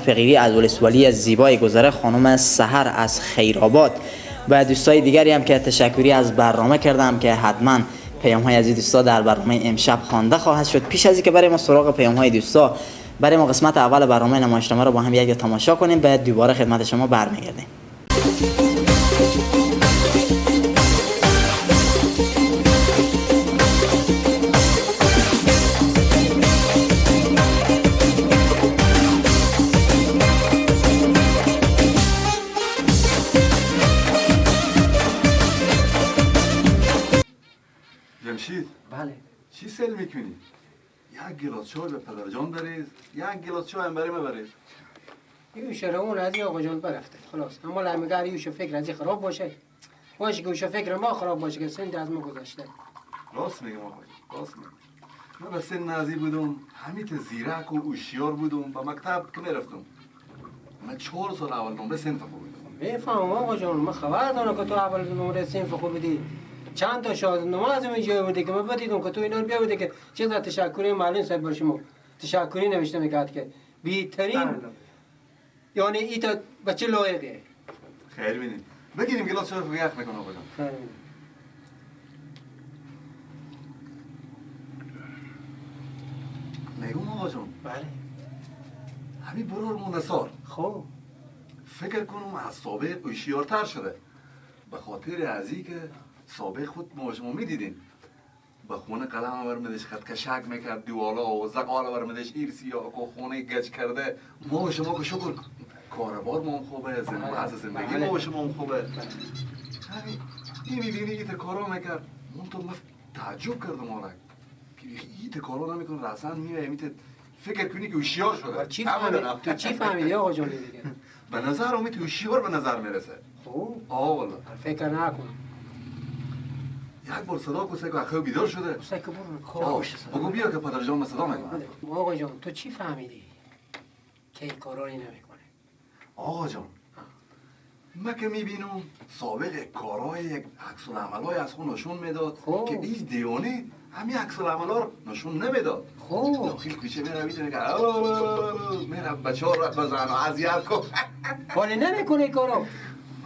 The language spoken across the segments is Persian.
فقیری از ولسوالی زیبای گذره، خانم سحر از خیرآباد و دوستای دیگری هم که تشکری از برنامه کردم که حتما پیام های از دوستا در برنامه امشب خوانده خواهد شد. پیش از اینکه برای ما سراغ پیام های دوستا، برای ما قسمت اول برنامه نمایشنامه رو با هم یک تماشا کنیم، بعد دوباره خدمت شما برمیگردیم. جمشید. بله. چی سل میکنی؟ یک گلاس چای به پدر جان بریز، یک گلاس چای هم برای من بریز. یوش اون از آقا جان برفته خلاص. اما لمیگر یوش فکر از خراب باشه، باشه که یوش فکر ما خراب باشه که سن از ما گذشته. راست میگم آقا، راست میگم. من به سن نازی بودم، همیت زیرک و هوشیار بودم، به مکتب که میرفتم. من 4 سال اول نمره صنف خوب بودم. میفهمم آقا جان، من خبر دارم که تو اول نمره صنف خوب بودی. چند تا شاهد نماز اینجا بوده که من بدیدم که تو اینا رو بیا بوده که چقدر تشکری معلم صاحب بر شما تشکری نوشته میکرد که بی‌ترین، یعنی ایتا بچه لایقه. خیر بینیم. بگیریم گلاس چای رو یخ میکنه آقا جان. خیر بینیم. میگم آقا جان. بله. همین برار مونسار. خب. فکر کنم از سابق هوشیارتر شده. به خاطر از اینکه سابق خود ما شما میدیدین به خونه قلم برمیدش، خط کشک میکرد دیوالا و زقال برمیدش، ایرسی یا خونه گچ کرده. ما و شما که شکر کاربار ما هم خوبه، از زندگی ما و شما هم خوبه. همین این میبینی ایت کارا میکرد. من تو تعجب کردم آره که ایت کارا نمیکنه، رسن میای میت فکر کنی که هوشیار شده. چی فهمیدی؟ تو چی فهمیدی آقا جان دیگه؟ به نظر امید هوشیار به نظر میرسه. خوب؟ آه والله. فکر نکن. یک بار صدا کو سگو اخو بیدار شده. سگو برو. بگو بیا که پدر جان صدا میکنه. آقا جان تو چی فهمیدی که این کارا رو نمیکنه؟ آقا جان من که میبینم سابق کارهای یک عکس العملای از خود نشون میداد که هیچ دیوانه همین عکس العملا رو نشون نمیداد. خب داخل کوچه میره میتونه که میره بچه‌ها رو بزن و اذیت کن. حالی نمیکنه کارو.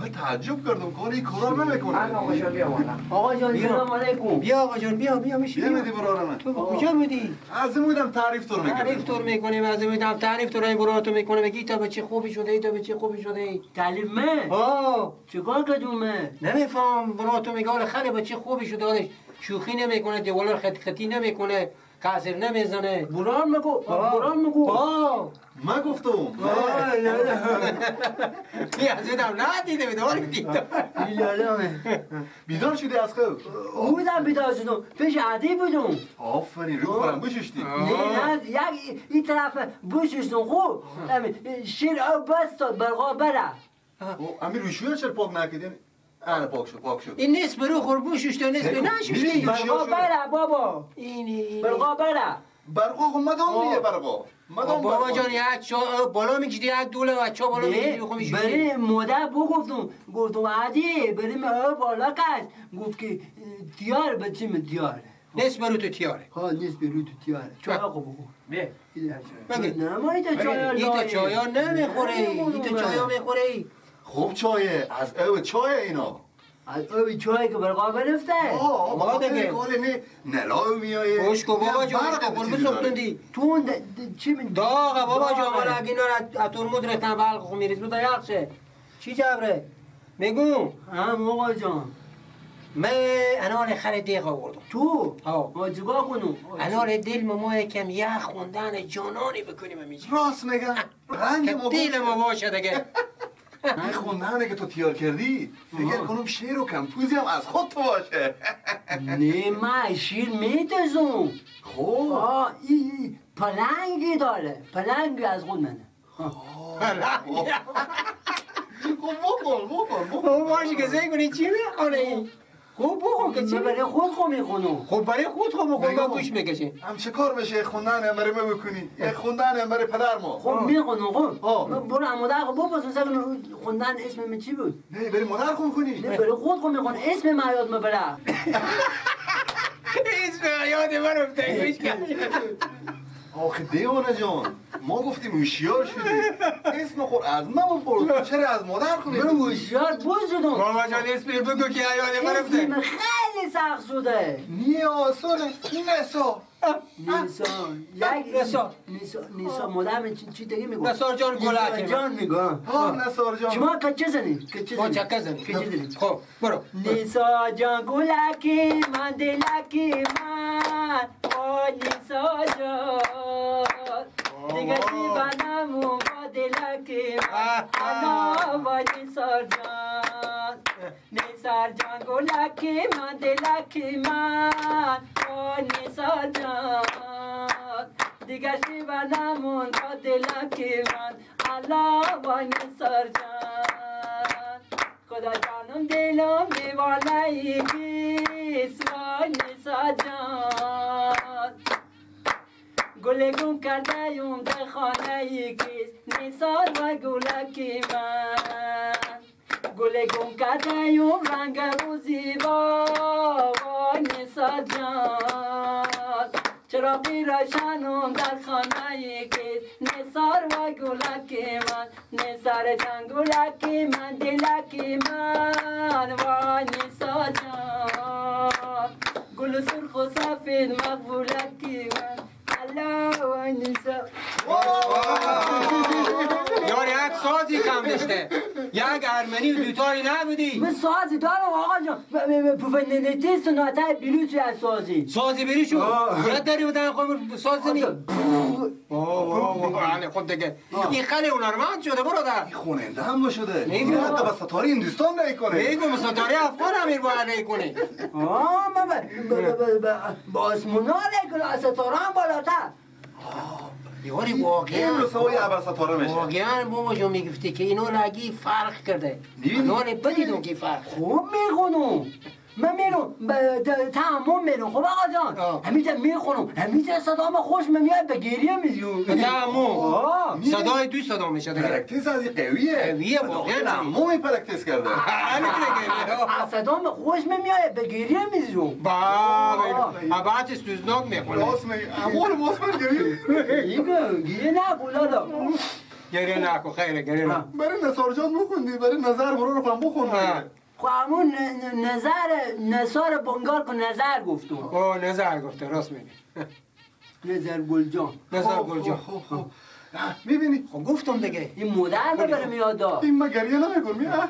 من تعجب کردم کار این کارا نمیکنه. آقا جان بیا بالا. آقا جان سلام علیکم. بیا آقا جان بیا بیا میشی. بیا میدی برادر من. تو کجا بودی؟ از بودم تعریف تو میکنم. تعریف تو میکنیم، از بودم تعریف تو رو برات میکنه. میگی تا به چه خوبی شده ای، تا به چه خوبی شده ای. تعریف من؟ آه چیکار کردم من؟ نمیفهم برات میگه حالا خیلی به چه خوبی شده. حالش شوخی نمیکنه، دیوار خط خطی نمیکنه، قصر نمیزنه. برام میگو، برام میگو. من گفتم. نه از بودم ندیده بیدار دیدم. بیدار شدی از خواب؟ بودم بیدار شدم، پیش عادی بودم. آفرین، رو خورم بششتی. نه نه یک این طرف بششتم خوب. شیر آب بست داد برقا بره. امیر روشوی چرا پاک نکردی؟ آره پاک شد، پاک شد. این نصف رو خور بششته، نصف نششتی. برقا بره بابا. این برقا بره. برقا خب مدام دیگه برقا. مدام بابا جان یک چا بالا میکشیدی، یک دوله و چا بالا میکشیدی خب میشیدی. برای مادر بگفتم، گفتم عادی بریم بالا کش. گفت که تیار بچیم تیار. نصف رو تو تیاره. ها نصف رو تو تیاره. چای آقا بگو. بیا. نه ما ایتا چای ایتا چایا نمیخوره. ایتا چایا میخوره. خوب چایه، از او چای اینا. از او چای که برقا برفته. آه ما دیگه کاله نه نلای میایه. خوش کو بابا جان، قربون سوختندی. تو چی من داغ بابا جان، مال اگه اینا را ترمز ریختن بلق خو میریز بود یخشه. چی جبره؟ میگم هم آقا جان من انال خر دیغ آوردم. تو؟ ها. ما چیکار کنم؟ انال دل ما یکم یخ خوندن جانانی بکنیم همینجا. راست میگم. رنگ ما دل ما باشه دیگه. این خوندنه که تو تیار کردی فکر کنم شعر و کمپوزی هم از خود تو باشه. نه من شیر میتزم. خب آه این پلنگی داره، پلنگی از خود منه. پلنگی. خب بخور بخور بخور. باشه که زنگ کنی چی میخونه؟ خوب بخون که چی؟ برای خود خو میخونم. خب برای خود خو بخون با گوش میکشی. هم چه کار بشه خوندن هم برای ما بکنی، یه خوندن هم برای پدر ما. خب میخونم خب. برو مادر خو بپرس سر خوندن اسم من چی بود؟ نه برای مادر خو میخونی؟ نه برای خود خو میخونم، اسم من یاد میبره. اسم یاد من افتاد گوش کن. آخه دیوانه جان، ما گفتیم هوشیار شدی. اسم خود از ما بپرس، چرا از مادر خونی؟ من هوشیار بود شدم. بابا جان اسم بگو که یاد ما رفته. اسم خیلی سخت شده. نه آسانه. نسا. نسا. یک نسا. نسا مادرم چی دیگه میگه؟ نثار جان گلک جان میگه. ها نثار جان. شما کچه زنی؟ کچه زنی؟ ما چکه زنی. کچه زنی؟ خب برو. نسا جان گلکی من دلکی من وای نسا جان دیگه دیوانمون با دلکی من انا وای نثار جان نثار جان گلکی من دلکی من وای نثار جان دیگه دیوانمون با دلکی من الله وای نثار جان خدا جانم دلم دیوانه ای کیست وای نثار جان گل گم کرده ایم در خانه ای کیست نثار و گلکی من گل گم کرده ایم رنگ و زیبا وای نثار جان چراغی روشنم در خانه ای کیست نثار و گلکی من نثار جان گلکی من دلکی من وای نثار جان گل سرخ و سفید مقبولکی من الله وای نثار. یار یک سازی کم داشته، یک ارمنی و دوتاری نبودی. من سازی دارم آقا جان، پوفننتی سناتای بلوچی از سازی. سازی بلوچو؟ یاد داری بودن خب سازی نی؟ اوه خب دیگه این خیلی هنرمند شده برادر. این خواننده هم شده. این حتی با ستاره هندوستان نمیکنه. میگم ستاره افغان هم این باید نمیکنه. آه من با آسمونا نمیکنه، ستاره هم بالاتر. یاری واقعا این رسوای ابر ستاره میشه. واقعا بابا جون میگفتی که اینو رگی فرق کرده. اینا بدیدم که فرق. خوب میخونم. من میرم تمام میرم. خب آقا جان همیشه میخونم، همیشه صدام خوش میاد به گریه میزیم. تمام صدای دوست صدا میشه دیگه. practice از قویه. قویه واقعا. تمام practice کرده. صدام خوش میاد به گریه میزیم. بابا بعد سوزناک میخونه. راست میگه. امور موسم گریه. گریه نکن لالا. گریه نکن خیره گریه نکن. برای نثار جان بخوندی، برای نظر برو رو هم بخوندی. خب همون نظر نثار بنگال که نظر گفتم. اوه نظر گفته راست میگه. نظر گل جان. نظر گل جان. خب خب میبینی؟ خب گفتم دیگه. این مادر ببره میاد دا. این ما گریه نمیکنم.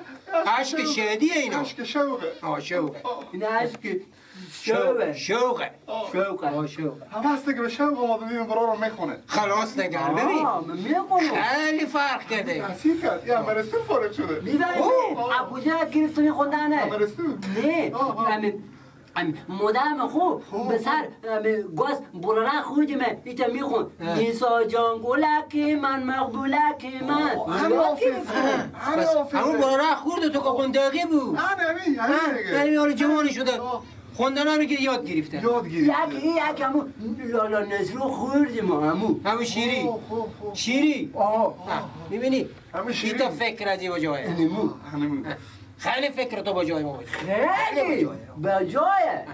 اشک شهدیه اینا. اشک شوقه. آه شوقه. این اشک شوقه. شوقه. شوقه. آه شوقه. هم هسته که به شوق آمده میبینم برا رو میخونه. خلاص نگر ببین. میخونه. خیلی فرق کرده. تاثیر کرد. یه امرستون فارغ شده. میبینی؟ از کجا گرفته میخوندنه؟ امرستون. نه. مادرم خوب به سر گاز برارن خوردیم ایتا میخون نیسا جان گلکی من مقبولکی من. همه آفیس همون برارن خورده تو که خوندگی بود. همین همین دیگه. یعنی حالا جوانی شده خوندن هم که یاد گرفته. یاد گرفته. یک همون لالا نصرو خوردیم همون شیری. شیری. میبینی؟ ایتا فکر از این جایه. خیلی فکر تو با جای ما باشه. خیلی با جایه.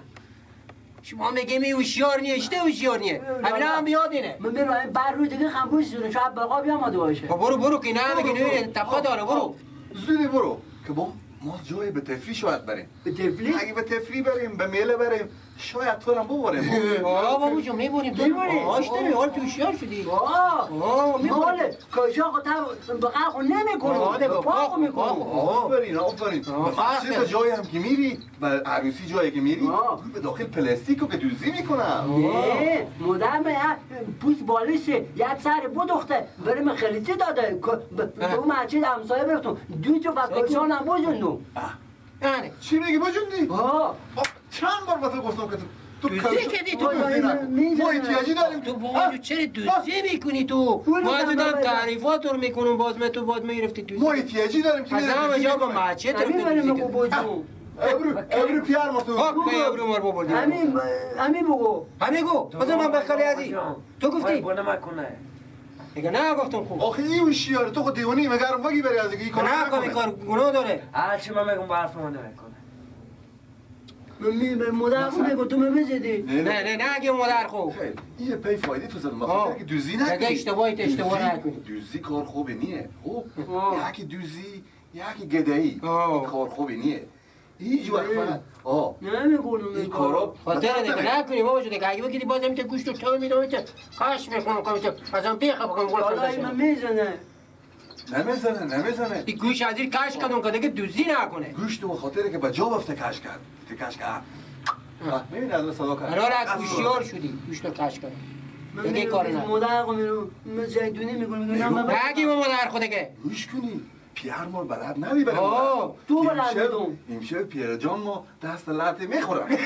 شما میگیم این هوشیار نیه، اشته هوشیار نیه. همینا هم بیاد اینه. من میرم بر روی دیگه خمپوش شده، شاید بقا بیامده باشه. برو برو که نه میگه نه تپه داره برو. زودی برو که با ما جای به تفریح شاید بریم. به تفریح؟ اگه به تفریح بریم، به میله بریم، شاید تو هم ببریم. آه بابا جون میبریم. میبریم. آش داری، حال تو هوشیار شدی. آه مال کجا خودم به قرق نمیکنم. پاکو میکنم. آفرین آفرین. چه جایی هم که میری و عروسی جایی که میری به داخل پلاستیکو که دوزی میکنم. نه مادرم پوست بالشه یک سر بدوخته بریم خلیطی داده. به اون مسجد همسایه برفتم. دو تا وکالشان هم بجوندم. چی میگی بجوندی؟ چند بار به تو گفتم که تو دوزی کردی تو ما احتیاجی داریم. تو بابا چرا دوزی میکنی تو؟ ما از دارم تعریفات رو میکنم باز من تو باز میرفتی دوزی. ما احتیاجی داریم که از همه جا با مچه تو ابرو پیار ما تو خب ابرو ما رو ببردی. همین بگو. همین گو. بذار من بخالی ازی. تو گفتی؟ بونه مکنه. دیگه نه گفتم خوب. آخه این هوشیاره تو خود دیوانی مگر بگی بری از این کار نه کار گناه داره. هرچی من میگم با حرف من نمیکنه. من مادر خو میگم تو میزدی. نه نه نه اگه مادر خو خیر این پی فایده تو زدم بخاطر که دوزی نکنی. اگه اشتباه نکنی. دوزی کار خوبی نیه. خب یکی دوزی یکی گدایی این کار خوبی نیه. هیچ وقت فقط نمیگونم این کارا خاطر نکنی بابا جون. اگه بگیری بازم که گوشت رو تو میدم که قش میخونم که ازم بیخ بکنم گل خورده. من میزنه نمیزنه این گوش از این کش کردم که دیگه دوزی نکنه. گوشت تو خاطر که به جا بفته کش کرد. کش کرد. میبینی از صدا کرد. قرار از گوشیار شدی گوشت رو کش کرد. دیگه کار نه. مادر خو میرو من زیدونی میگم. نگی مادر خو دیگه. گوش کنی. پیر ما بلد ندی برای مادر. تو بلد بودم. امشب پیر جان ما دست لطه میخورم.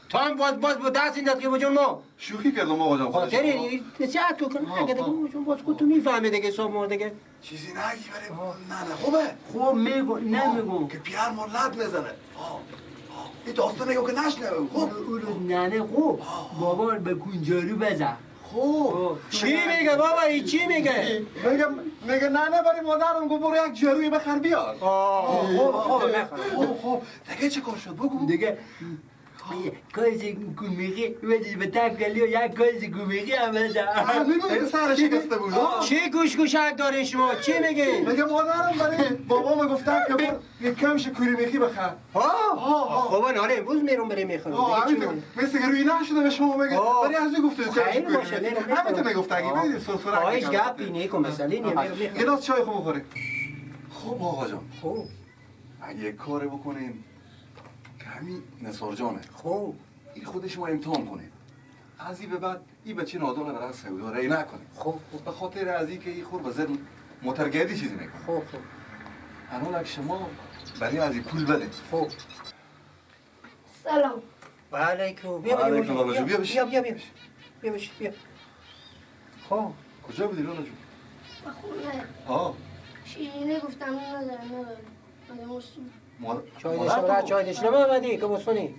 تو هم باز با دست این داد که جون ما شوخی کردم آقا جان. خاطر این نصیحت تو کن. اگه دیگه جون باز خودت میفهمی دیگه حساب ما دیگه. چیزی نگی برای نه نه خوبه. خوب میگم نمیگم که پیر ما لط میزنه. این داستان نگو که نشنوه. خوب اون روز ننه خوب بابا به کنجارو بزن. خوب چی میگه بابا؟ این چی میگه؟ میگه نه نه برای مادرم گفت برو یک جاروی بخر بیار. خوب خوب میخرم. خوب دیگه چه کار شد بگو. دیگه کایزی گومیقی بدی به تکلی و یک کایزی گومیقی هم بزن. میگه سر شکسته بود. چی گوش گوشک دارین شما؟ چی میگی؟ میگه مادرم برای بابام گفتم که برو یک کمش کوری میخی بخر. خب نه امروز میرم برای میخرم. مثل که روی نشده به شما میگه برای از او گفته خیلی باشه. همین تو میگفت اگه ببینید سرسرک. آیش گپی نیکو مسئله نیه. میرم میخرم. گلاس چای خوب بخورید. خب آقا جان. خب اگه کاری بکنیم همین نثار جانه. خب این خودش ما امتحان کنید. از این به بعد این بچه نادان برای سودا ری نکنه. خب به خاطر از این که این خور بزر موترگردی چیزی میکنه. خب خب الان شما برای از این پول بده. خب سلام و علیکم. بیا بیا بیا بیا بیا بیا بیا. خب کجا بودی لالا جون؟ خونه. شیرینی گفتم ندارم ندارم. چای داشتم آمدی که بسونی؟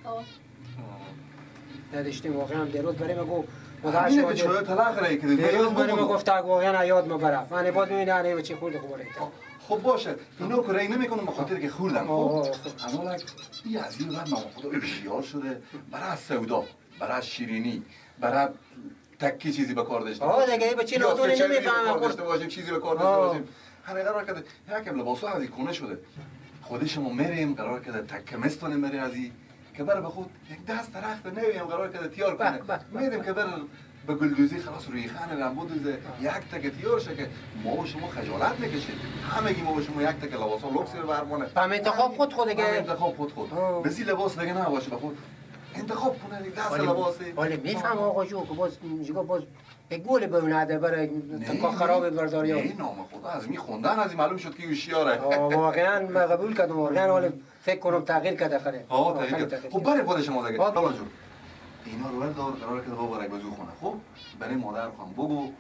نداشتیم واقعا. دیروز برای ما گفت همینه که چای طلاق رای کردی. دیروز برای ما گفت واقعا یاد ما برف. من باز میبینه نه بچه خورده خوب برای. خب باشه اینا که رای نمیکنم به خاطر که خوردم. خب اما این از این بعد نام خدا هوشیار شده برای از سودا، برای شیرینی، برای تکی چیزی به کار داشته. دیگه این بچه نادونی نمیفهمه. داشته باشیم چیزی به کار داشته باشیم. هر قرار کرده یکم لباسا از کونه شده. خودش ما میریم قرار کرده تکه مستونه میره از این که بر به خود یک دست درخت نویم قرار کرده تیار کنه. میریم که بر به گلدوزی خلاص روی خانه رنبو دوزه یک تکه تیار شه که ما و شما خجالت نکشید. همگی ما و شما یک تکه لباسا لوکس رو برمونه. هم انتخاب خود خود دیگه. انتخاب خود. بزی لباس دیگه نباشه به خود انتخاب کنه دیگه دست لباسی. ولی میفهم آقا جو که باز باز به گول به اون عده برای تکا خراب برداری. نه نام خدا از می خوندن از این معلوم شد که هوشیاره. واقعا من قبول کردم واقعا. حالا فکر کنم تغییر کرده خره. تغییر کرد. خب برای خود شما دیگه لالا جون اینا رو بردار قرار کرده بابا رگ بزو خونه. خب برای مادر خواهم بگو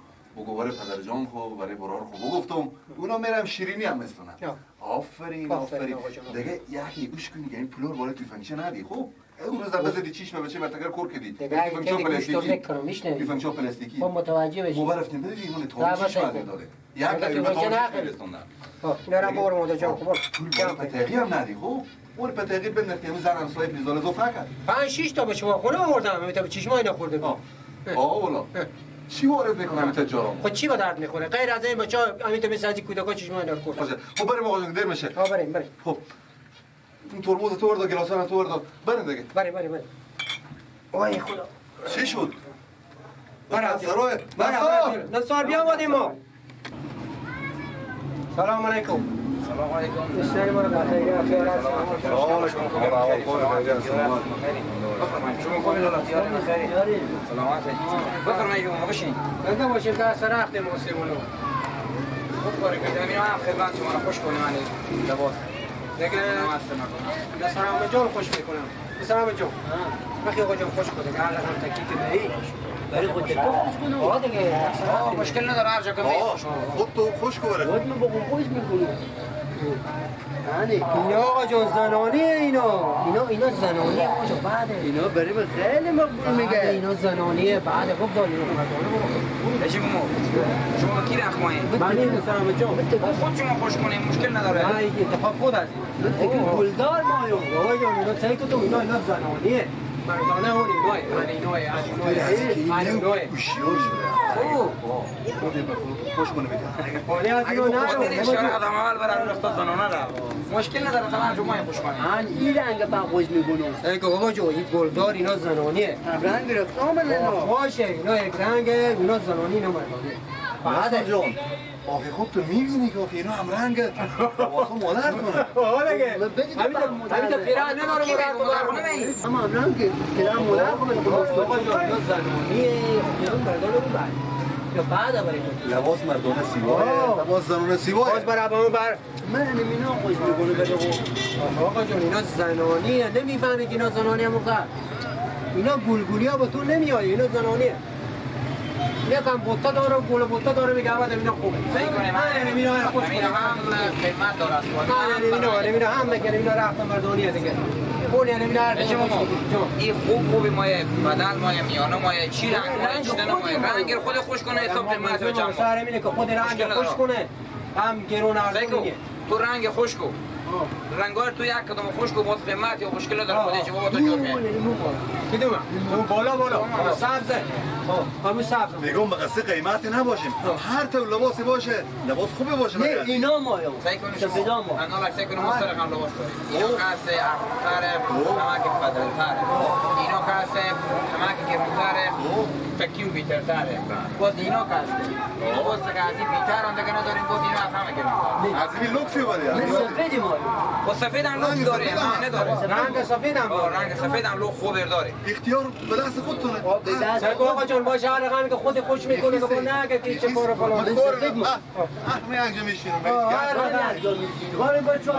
برای پدر جان خو برای برار خو بگفتم اونا میرم شیرینی هم مستونم. آفرین آفرین دیگه یکی گوش کنی که این پلور بالای تفنگچه ندی. خب اون روز بزدی چیش بچه مرتکر کور کردی. دیگه پلاستیکی تفنگچه پلاستیکی ما متوجه بشیم. مبارفتیم بدی اون تو چیش داده. یک دقیقه به تو میرسوندم. اینا رو برو مادر جان. خب پول پتقی هم ندی. خب اون پتقی بنداختی امروز زنم صاحب میزاله زفر کرد. 5 6 تا به شما خونه آوردم. تا به چشمای اینا خورده بود. والا چی وارد میکنه همین تجارامو؟ خب چی به درد میخوره غیر از این بچا همین تا مثل از این کودکا چشمای اینا خورد. خب بریم آقا جان دیر میشه. بریم بریم. خب این ترمز تو وردا گلاسا تو وردا بریم دیگه. بریم بریم بریم. وای خدا چی شد؟ برو نصار بیا آمدیم ما. سلام علیکم. سلام علیکم. بیشتر ما رو بخیر خیر است. سلام علیکم. شما خوبی لالا؟ خیلی سلامت. بفرمایید شما بشین. بنده باشیم که سر وقت موسیمونو. خوب کار کردم. اینا هم خدمت شما رو خوش کنم من لباس. دیگه نصرام جان خوش میکنم. نصرام جان. بخی آقا جان خوش کنه. هر رقم تکی که دهی. برای خودت تو خوش کنم. آه دیگه. مشکل نداره هر جا که خود تو خوش کنه. خود من بگم خوش میکنم. اینا آقا جان زنانیه اینا. اینا زنانیه آقا جان بعده. اینا بریم خیلی مقبول میگه. اینا زنانیه بعده خوب دانی مردانه برو. اجی مو. شما کی رخمایین؟ من این جان. خود شما خوش کنین مشکل نداره. نه انتخاب خود از این. گلدار مایو. آقا جان اینا سعی تو اینا زنانیه. مردانه اون اینای اینای هوشیار شده. خوب خودی به خوش کنه بده. اگه بخاطر اشاره قدم اول برای رفت زنانه را مشکل نداره تمام جمعه خوش کنه. من این رنگ با خوش میگونم. ای که بابا جو این گلدار اینا زنانیه. رنگ رفتم نه. باشه اینا یک رنگ اینا زنانی اینا مردانه. بعد جان آخه خود تو میبینی که آخه اینا هم رنگ واسه مادر کنه. آره دیگه. همین پیران نداره مادر کنه. اما هم رنگ پیران مادر کنه. آقا جان اینا زنانیه اینا مردانه بود بعد. یا بعد برای لباس مردانه سیواه لباس زنانه سیواه. باز بر ابامو بر من اینا خوش میکنه بده. آقا جان اینا زنانیه نمیفهمی که اینا زنانیه موقع. اینا گلگولیا با تو نمیای اینا زنانیه. یکم بوتا داره گل بوتا داره میگه بعد اینا خوبه. صحیح کنه من اینا خوش اینا هم قیمت داره. نه اینا هم میگه اینا رفت مردانیه دیگه. اون یعنی اینا این خوب خوبی مایه بدل مایه میانه مایه چی رنگ مایه چیدن مایه رنگ خود خوش کنه حساب قیمت به جمع. سر اینه که خود رنگ خوش کنه هم گرون ارزونه. تو رنگ خوش کو رنگار تو یک کدوم خوش کو باز قیمت یا مشکل داره خودش بابا تو جور میه. کدوم اون بالا بالا سبزه. همون سبز میگم به قصه قیمتی نباشیم هر طور لباسی باشه لباس خوبی باشه. نه اینا مایو سفیدا ما انا لک سعی کنم مستر هم لباس داریم. اینا قصه ارزان‌تره همه که بدل‌تره. اینا قصه همه که گرون‌تره فکیو بیترتره. باز اینا قصه باز قضیه بیتر هم دیگه نداریم. باز اینا از همه گرون‌تره. از این لوکسی بودی سفیدی مایو. خب سفید هم لوکس داره نه نداره. رنگ سفید هم رنگ سفید هم لوک خوب داره. اختیار به دست خودتونه. آقا جان باشه هر رقمی که خود خوش میکنه که نه که چه کارو فلان. من یک جا میشینم.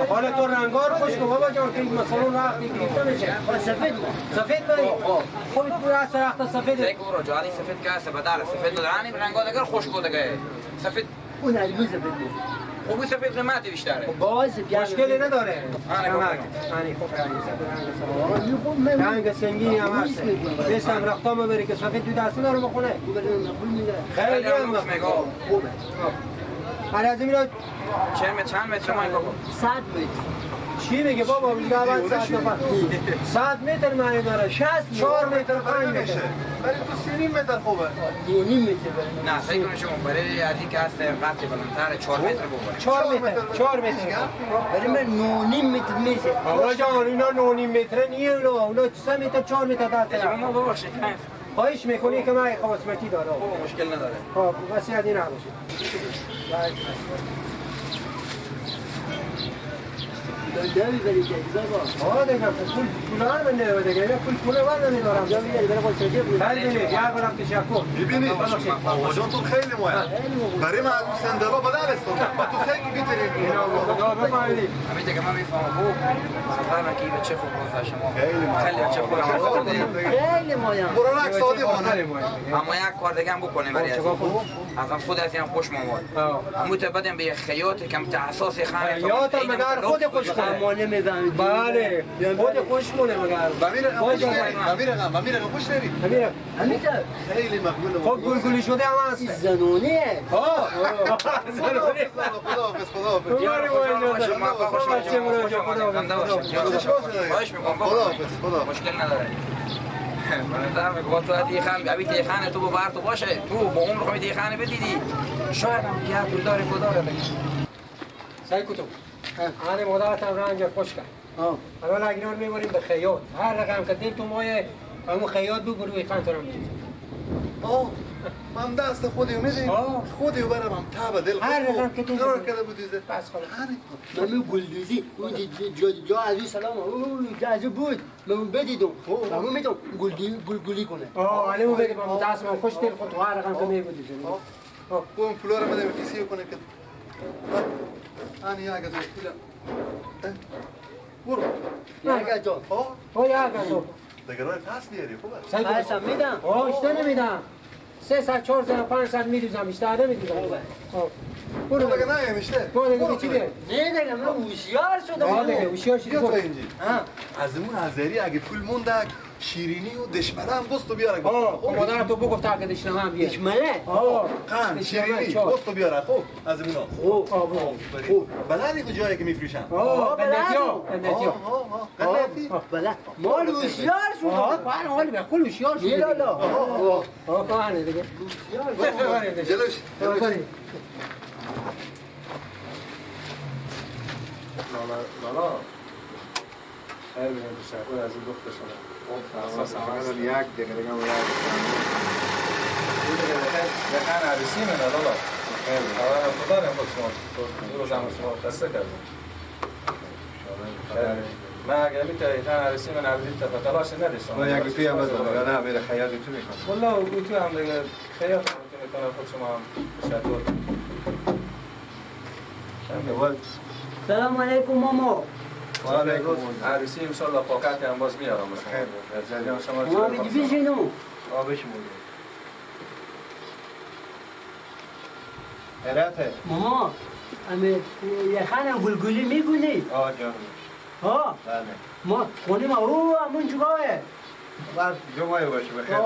حالا تو رنگار خوش کن بابا جان که مثلا وقتی گرفته میشه. سفید ما سفید بری خود تو راست رخت سفید. سیکو رو جاری سفید که هست بدل سفید دارن رنگا دیگه خوش کو دیگه سفید. اون علمی سفید خوبی سفید قیمتی بیشتره. باز مشکلی نداره. آنی خوب رنگ رنگ سنگینی هم هست. دستم رختام بری که سفید تو دست داره بخونه. خیلی هم خوبه. هر از اینا چند متر ما بابا؟ 100 متر. چی میگه بابا؟ میگه اول 100 نفر 100 متر معنی داره 4 متر 5 متر. برای تو 3 متر خوبه. 2.5 متر برای نه سعی کنید شما برای از این که هست قطع بلندتر 4 متر بابا. 4 متر 4 متر برای من 9.5 متر میشه. بابا جان اینا 9.5 متر نیه اونا 3 متر 4 متر دست. شما ببخشید خواهش میکنی که من قسمتی دارم. خب مشکل نداره. خب بس از این نباشه. داری بری که بابا. آه دیگه پول پول من نه دیگه اینا پول پول من نمیدارم. جا میاری برای خود سجه بود. خیلی یه بارم تشکر. میبینی آقا جان تو خیلی مهم. برای من از صندلا بدل است. با تو خیلی میتونی. خدا بفرمایید. همین دیگه من میفهمم خوب. سفر کی بچه خوب بود شما. خیلی بچه خوب خیلی مهم. برو رک ساده مانه. اما یک کار دیگه هم بکنیم برای از خود از این خوش ماماد. همون تا بدم به خیاط کم تاساس خانه. خیاط مگر خود خوش مانه میزنی. بله خود خوش مونه مگر. امیر خوش داری؟ امیر خیلی مقبول. خب گلگلی شده هم هست. زنونه. ها زنونه. خداحافظ خداحافظ. خداحافظ خداحافظ. مشکل نداره. من میگم تو ادی خان ابی تیخانه تو بار تو باشه تو با عمر خو تیخانه بدیدی شاید هم که پول داره خدا داره. سعی کن تو آن مادرتم رنگ خوش کرد. حالا اینا رو میبریم به خیاط. هر رقم که دل تو مایه همون خیاط بگو روی خان تو رو می‌دیم. آه من دست خودی میدیم خودی برم هم تابه دل هر رقم که تو قرار کرده بودی بس خلاص. من گلدوزی اون جا جا از سلام اون جا از بود من بدیدم همون میتونم گلگلی کنه. آه علی اون بگه من دست من خوش دل خود تو هر رقم که میبودی. قوم پولا رو بدم کسی کنه که انا یک از پولا برو یک از ها یک از دیگه راه پس بیاری خوبه. پس هم میدم. آه بیشتر نمیدم. 3 ساعت 4 ساعت 5 ساعت میدوزم بیشتر نمیدوزم. خب برو دیگه نه میشه. برو دیگه چی دیگه؟ نه دیگه من هوشیار شدم. آه دیگه هوشیار شدی. بیا تا اینجا. از اون ازری اگه پول مونده شیرینی و دشمنه هم بستو بیاره. آه مادر تو بگفت که دشمنه هم بیاره. دشمنه؟ آه قند شیرینی بستو بیاره. خوب از اونا. خوب خوب بلدی کجایی که میفروشن؟ آه بلدی. بلدی. بلد. مال هوشیار شد. آه حال به خود هوشیار شد. لالا. آه آه دیگه. هوشیار. جلوش. لالا لالا خیر بگم تشکر از این دختر شما. اساسا یک دقیقه دیگه هم یک دقیقه عروسی منه لالا. خبرم خدا نیم خود شما دو روز هم شما قصه کردم. من اگر میتونی عروسی من عروسی تا تلاش نداشتم. من یک توی هم بزنم یا نه میره خیاط تو میکنم. والله تو هم دیگه خیاط هم تو میکنم خود شما هم تشکر. سلام علیکم ماما. وعلیکم عروسی ان شاء الله پاکت هم باز میارم. خیر جریان شما ما بگی بشینو. آ بشینو. حیرته ماما امی یخانم گلگلی میگونی؟ آه جان. ها؟ بله. ما خونه ما او همون جگاهه. بعد جمعه باشه بخیر.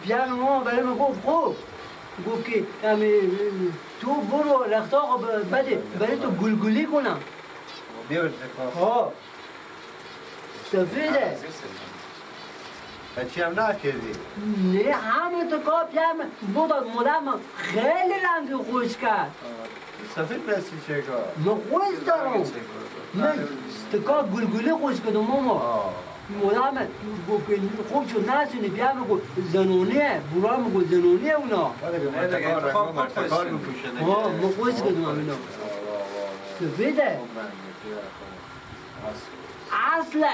بیان ما برای ما گفت خوب گفت که امی تو برو رختاق بده برای تو گلگلی کنم. بیار ها سفیده. چی هم نکردی؟ نه همه تو کار پیام بود مادرم خیلی رنگ خوش کرد. سفید بسی چه کار؟ من خوش دارم. من تو کار گلگلی خوش کردم ماما. مادرم گفت خوب شد نسونی بیام گفت زنونه برام گفت زنونه اونا. ها من خوش کردم اینا. سفیده. اصله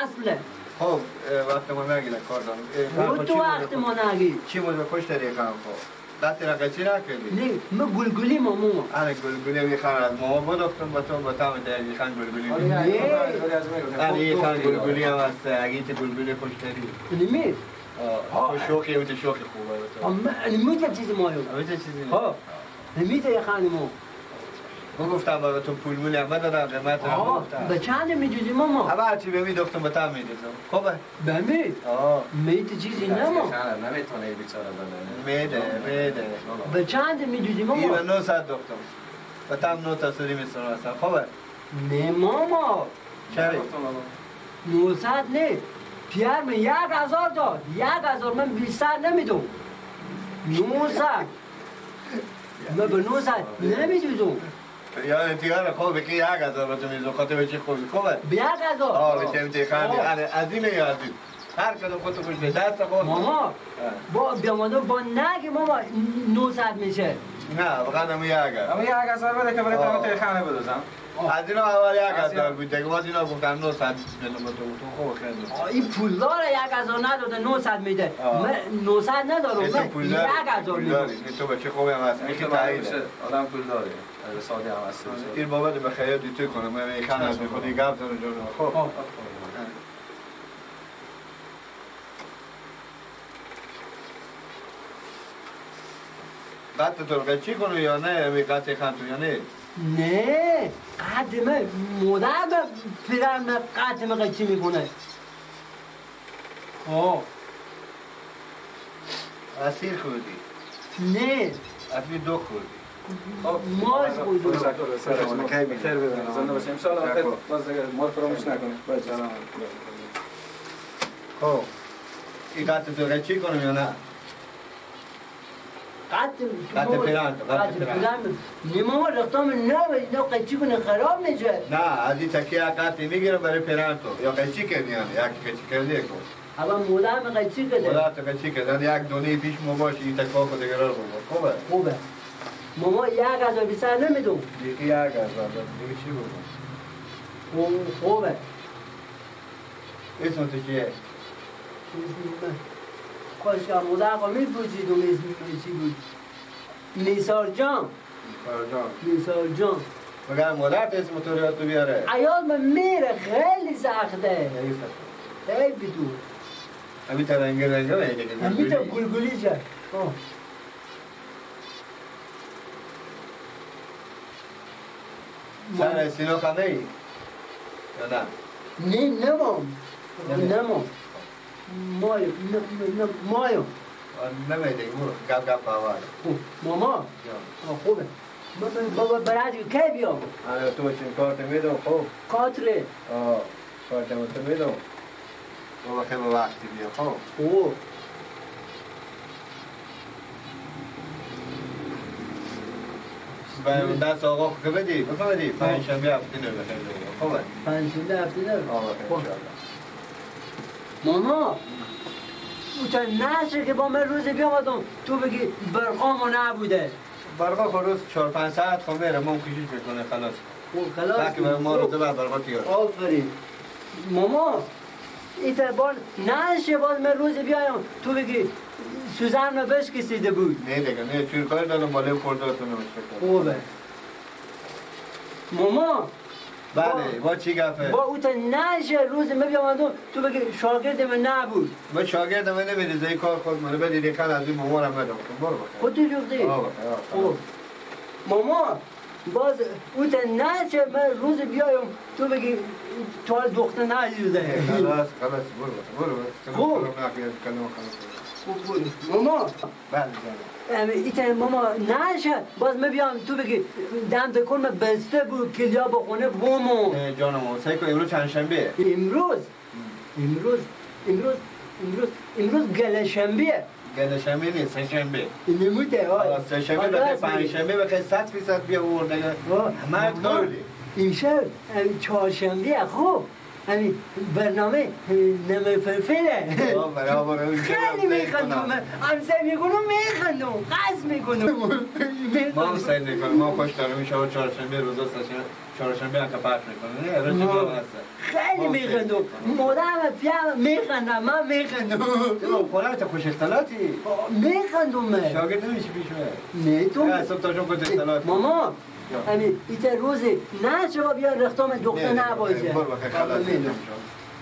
اصله. خب وقت ما نگیره کار دارم. تو وقت ما نگیر. چی بود خوش داری خانم خب؟ دست را چی نکردی؟ نه من گلگلی ماما. آره گلگلی میخوام از ماما بدفتم با تو با تام دیگه خان گلگلی. نه آره خان گلگلی هم هست. اگه تو گلگلی خوش داری. نمی. آه شوخی اون شوخی خوبه. اما نمی‌تونم چیزی مایو. نمی‌تونم چیزی. ها نمی‌تونم خانمو. گفتم برای تو پول مول هم دادم قیمت رو گفتم. به چند می‌دوزی ماما؟ اول چی به میدوختم به تام میدوزم. خوبه؟ به می؟ آه. میت چیزی نما. نمیتونه بیچاره بده. میده میده. به چند میدوزی ماما؟ این به 900 دوختم. به تام 9 تا سری میسونم اصلا. خوبه؟ نه ماما. چرا؟ 900 نه. پیر من 1000 داد. 1000 من بیشتر نمیدم. 900. من به 900 نمیدوزم. یا انتیار خوبه که 1000 به تو میزو خاطر به چی خوبی خوبه؟ به 1000. آه به چه خاندی از اینه یا از این هر کدوم خودتو خوش به دست خود ماما با بیامدم با نگه ماما 900 میشه. نه واقعا هم 1000. اما 1000 بده که برای تو خانه بدوزم. از اینا اول 1000 بود دیگه باز اینا گفتم 900 میدم به تو خوب خیلی. این پولدار 1000 نداده 900 میده. من 900 ندارم من 1000 میدم. تو بچه خوبی هم هست. میگه تایید آدم پولداره. ساده هم هست. این بابت به خیاط دیتو کنم من میخوام از خودی گپ زنم جون. خب بعد تو قچی کنو یا نه می قطع خان تو یا نه؟ نه قدمه مادر پدرم قدمه قچی میکنه. آه اسیر خوردی؟ نه اسیر دو خوردی. مال خوردی. خیر بزنم زنده باشیم ان شاء الله. باز دیگه مال فراموش نکنید. خب این قطع تو قچی کنم یا نه؟ قد پیران قد پیران نیمه رختام نه اینا قچی کنه خراب میشه. نه از این تکیه قطعی میگیرم برای پیران تو یا قچی کردی یعنی یک قچی کردی کو اما مودم قچی کرده. مودم تو قچی کردن یک دونه پیش مو باشه این تکا خود دیگه رو خوبه خوبه ماما 1000 بیشتر نمیدم. دیگه 1000 دیگه چی بگم؟ خوبه. اسم تو چیه؟ خوش آمده آقا میپوشیدم اسم چی بود؟ نیسار جان. نیسار جان. نیسار جان. مگر مادرت اسم تو رو یاد تو بیاره؟ عیال من میره خیلی سخته. خیلی تو. همین تا رنگ رنگ میگه. همین تا گلگلی شد. سر سینا خمه ای؟ یا نه؟ نه نمام نمام مایو مایو نمیده گپ گپ باور. ماما خوبه بابا برای کی بیام؟ آره تو چون کارت میدم خوب کارت؟ آه کارت تو میدم بابا خیلی وقتی بیا خوب خوب دست آقا که بدی بفهمیدی پنجشنبه هفته نه بخیر خوبه پنجشنبه هفته نه آه ماما او تا نشه که با من روز بیامدم تو بگی برقامو نبوده برقا خب روز 4-5 ساعت خب میره مام کوشش میکنه خلاص خلاص باقی ما روز بعد برقا تیار آفرین ماما این بار نشه باز من روز بیایم تو بگی سوزن رو بشکسیده بود نه دیگه نه چون کار دادم ماله خورداتون خوبه ماما بله با چی گفه؟ با او تا نشه روز من بیام تو بگی شاگرد من نبود با شاگرد من نمیدی زی کار خود منو بدی ریخن از این مامانم بدم برو بخیر خود تو جفتی؟ خوب ماما باز او تا نشه من روز بیایم تو بگی تو دختر نشده خلاص خلاص برو برو برو ماما بله ایتن ماما نشه باز من بیام تو بگی دم تکون من بسته بود کلیا بخونه بومو جانم سعی کن امروز چند شنبه امروز امروز امروز امروز امروز گله شنبه گله شنبه نیست سه شنبه نموده سه شنبه بخیر پنج شنبه بخیر 100% بیا آورد مرد قولی امشب چهارشنبه خوب همین برنامه نمه فلفله خیلی میخندم همسه میکنم میخندم قصد میکنم ما هم سعی میکنم ما خوش دارم این شب چهارشنبه روزا چهارشنبه هم که پخش میکنم نه روز خیلی میخندم مادرم پیام میخندم من میخندم تو خودت خوش اختلاطی میخندم من شاگرد نمیشی پیش من نه تو نه صبح تا شب خود اختلاط ماما همین ایت روزی نه شما بیا رختام دختر نباشه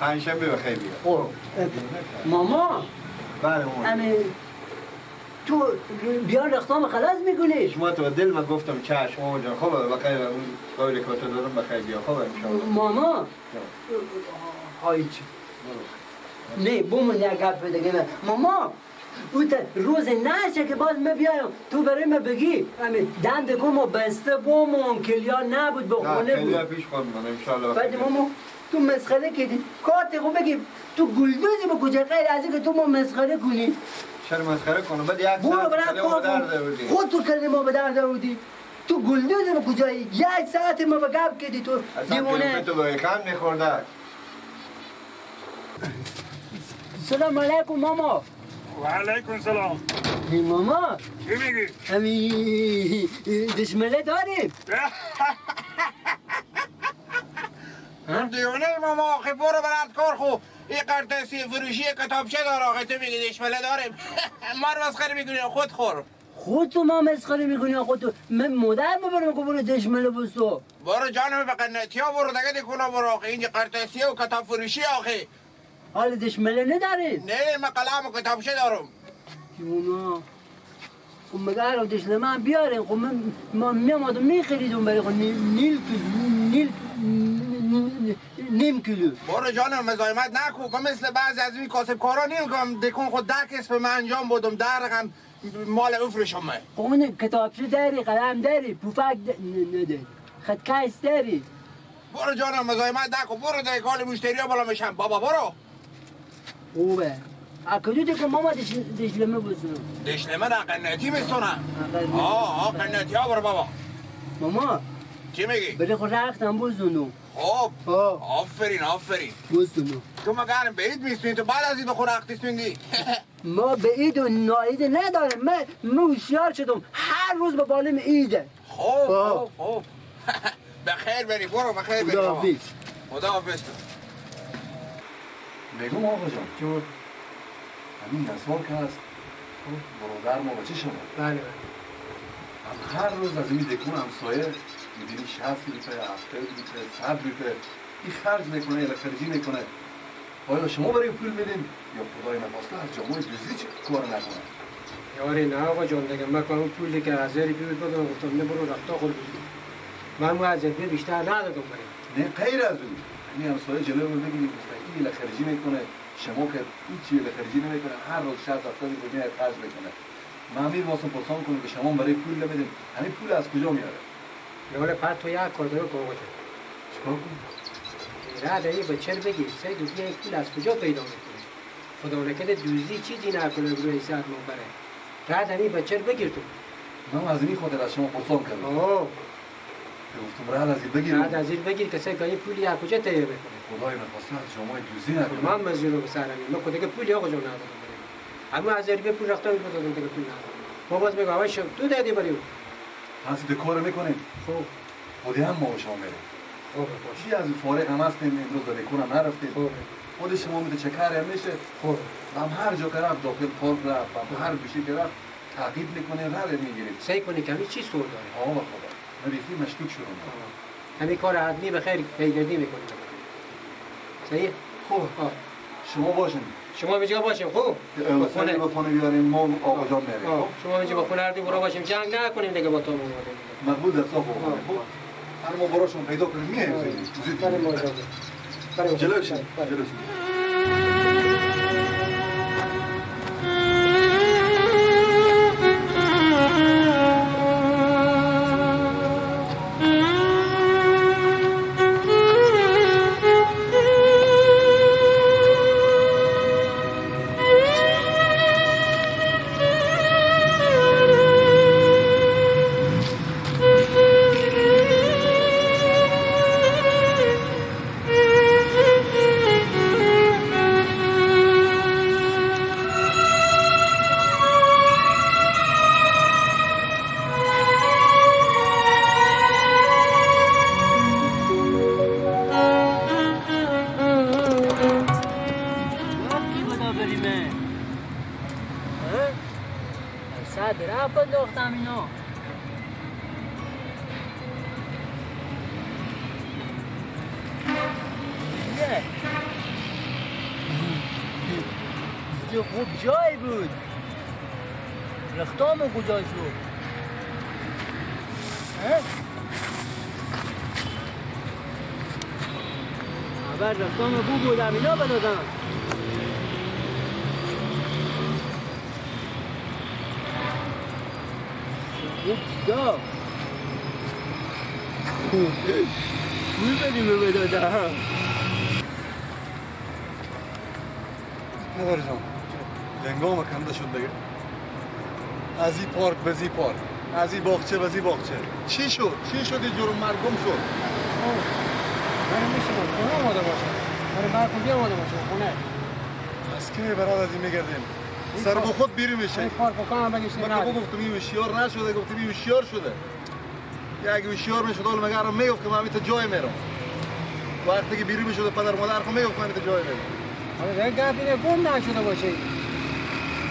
پنجشنبه بخیر بیا ماما بله همین تو بیا رختام خلاص میکنی شما تو دل من گفتم چشم ماما جان خوبه بخیر اون قولی که تو دادم بخیر بیا خوبه ان ماما هایچ نه بومون یک گپ دیگه ماما او تا روز نشه که باز من بیایم تو برای من بگی همین دم دکون ما بسته بومون کلیا نبود به خونه بود کلیا پیش خود من انشالله بعد ماما تو مسخره کردی کارت خود بگی تو گلدوزی به کجا غیر از اینکه تو ما مسخره کنی چرا مسخره کنم بعد یک ساعت کلمه درد آوردی خود تو کلمه به درد آوردی تو گلدوزی به کجایی یک ساعت ما به گپ کردی تو دیوانه تو به خم میخورده سلام علیکم ماما و علیکم سلام ماما چی میگی؟ همین دشمله داریم دیوانه ماما آخه برو برد کار خو این قرطاسی فروشی کتابچه داره آخه تو میگی دشمله داریم ما رو مسخره میکنی خود خور خود تو ما مسخره میکنی خود تو من مادر ببرم که برو دشمله بسو برو جانم به قناتی ها برو دیگه دیکونا برو آخه اینجا قرطاسی و کتاب فروشی آخه حال دشمله ندارید؟ نه من قلم و کتابچه دارم جونا خب مگر دشمله هم بیارین خب من میامدم میخریدم برای خب نیل نیم کیلو برو جانم مزاحمت نکن من مثل بعضی از این کاسب کارا نیم دکون خود 10 کس من انجام بودم 10 رقم مال افرشم من خب اون کتابچه داری قلم داری پوفک نداری خط کش داری برو جانم مزاحمت نکن برو دیگه حال مشتری ها بالا میشن بابا برو خوبه اکدو دیگه ماما دشلمه بزنم دشلمه نه قناتی میستونم آه قناتی ها برو بابا ماما چی میگی؟ بله خود رختم بزنم خب آفرین آفرین بزنم تو مگر به عید میستونی تو بعد از عید خود رخت میستوندی ما به عید و ناعید ندارم من هوشیار شدم هر روز به بالم عیده خب خب خب بخیر بری برو بخیر بری خداحافظ خداحافظ میگم آقا جان چون همین نسوان که هست برادر ما بچه شما بله بله هم هر روز از این دکون همسایه میبینی 60 روپه 70 روپه 100 روپه این خرج میکنه یا خرجی میکنه آیا شما برای پول میدین یا خدای نخواسته از جامعه دزدی چه کار نکنه یاری نه آقا جان دیگه من اون پولی که از یاری بود بدم گفتم نه برو رفتا خود بزن من از بیشتر ندادم برای. نه غیر از اون. همین همسایه جلوی من بگیریم این خرجی میکنه، شما که هیچی خرجی نمیکنه، هر روز 60 70 میلیون خرج میکنه. من همین واسه پرسان کنم که شما برای پول نمیدین، همین پول از کجا میاره؟ نه پس تو یک کار داره کنم. چیکار کنم؟ رد ای بچه بگیر، سعی دوبی پول از کجا پیدا میکنه؟ خدا نکنه دوزی چیزی نکنه روی سر ما بره. رد همین بچه بگیر تو. من از این خاطر از شما پرسان کردم. آه. گفتم رد از این بگیر. رد از این بگیر که سعی کنی پولی از کجا تهیه میکنه؟ خدای نخواسته از شما دوزی نکنه. من مزیرو به سرم. من خود که پولی آقا جون ندارم. همون از ریبه پول رفتم بدادم دیگه پول ندارم. ما باز میگم اول تو دادی برای او. پس دکور میکنیم. خب. خودی هم ما شما میریم. خب باش. چی از فارغ هم هستیم امروز به دکور هم نرفتیم. خب. خود شما میده چکر هم میشه. خب. هم هر جا که رفت داخل پارک رفت، هم هر گوشه که رفت تعقیب میکنه، رد میگیریم. سعی کنی کمی چی سور داره. آه خدا. من بیخی مشکوک شدم. همین کار عدمی به خیر پیگردی میکنیم. صحیح؟ خب. شما باشین. شما اینجا باشیم خوب؟ خونه به خونه بیاریم ما آقا جان میریم. شما اینجا با خونه هر دو برو باشیم جنگ نکنیم دیگه با تو اومدیم. مقبول در صاف خب هر ما براشون پیدا کنیم میایم زود. برای ما جان. جلوش جلوش. خوب جای بود رختامو کجا شد؟ اول رختامو بو بودم اینا بدادم خوب چیزا پول بدیم بدادم. پدر جان لنگام کنده شد دیگه. از این پارک به زی پارک، از این باغچه به زی باغچه. چی شد؟ چی شد این جرم مرگم شد؟ من میشه خونه آماده باشه. من برکم بیا آماده باشه خونه. از کی برات از این میگردیم؟ سر با خود بیری میشه. این پارک بکنم بگیش نه. من گفتم این هوشیار نشده، گفتم این هوشیار شده. یک هوشیار میشد حالا مگر میگفت که من تا جای میرم. وقتی که بیری میشد پدر مادر خو میگفت من تا جای میرم. حالا دیگه گپ اینه گم نشده باشه.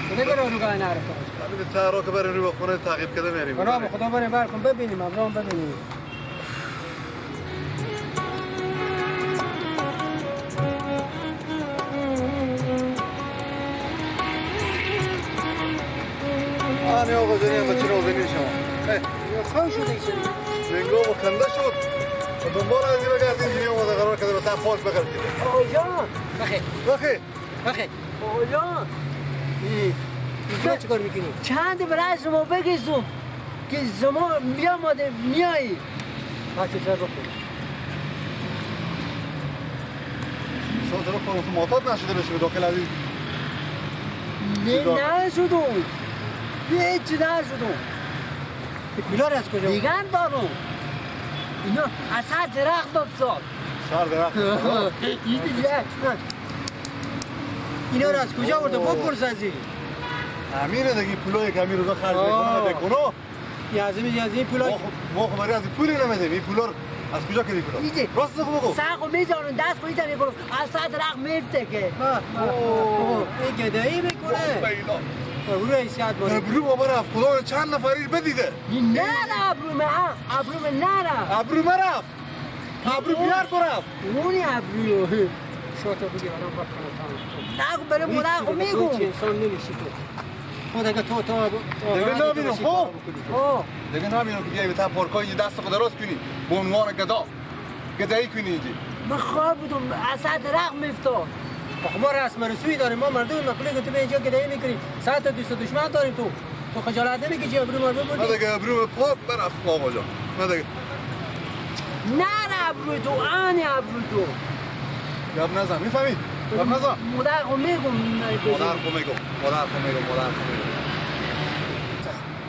دیگه رو رو نرفته باشه. همین تهرا که بریم رو خونه تعقیب کرده میریم. خدا خدا بریم برکن ببینیم، ابرام ببینیم. آنی آقا جانی هم بچه نازنین شما. خوش شده ایشون. لنگام کنده شد. دنبال از این بگردیم جنی آماده قرار کرده تا پارک بگردیم. آقا جان. بخیر. بخیر. بخیر. آقا جان. اینجا چیکار میکنی؟ چند برای شما بگیزم که شما بیاماده میایی. بچه چرا بخور؟ ساعت رو تو معتاد نشده بشه به داخل از این. نه نشدم. هیچ نشدم. پولار از کجا؟ دیگه هم دارم. اینا از سر درخت بفزاد. سر درخت. این دیگه. اینا رو از کجا آورده؟ بپرس از این. امینه دیگه پولایی که امین روزا خرج میکنه بکنه. از این پولای ما خب از پولی نمیدیم. این پولا از کجا کردی پولا؟ راست بگو. سرخو میذارن دست خو میذارن میبرم از سر درخت میفته که. این گدایی میکنه. ابرو حیثیت باشه. ابرو بابا رفت خدا چند نفری بدیده. نه نه ابرو من ابرو من نه نه. ابرو من رفت. ابرو بیار تو رفت. اونی ابرو. شاتو بگیر آدم بکنه. نه برای مادر خو میگم. انسان نمیشی تو. خود اگه تو تا دیگه نبینم. خب دیگه نبینم که بیای به تا پارکای دست خود دراز کنی به عنوان گدا گدایی کنی اینجا. من خواب بودم اصلا درخت میافتاد. ما رسم رسوی داریم، ما مردم مقلی که تو به اینجا گدایی میکنی. 100 تا دوست دشمن داریم. تو خجالت نمیکشی ابرو ما ببردی؟ نه دیگه ابرو پاک برفت آقا جان. نه دیگه نه ابرو تو آن ابرو تو گپ نزن، میفهمی؟ گپ نزن. مادر خو میگم، مادر خو میگم، مادر خو میگم، مادر خو میگم.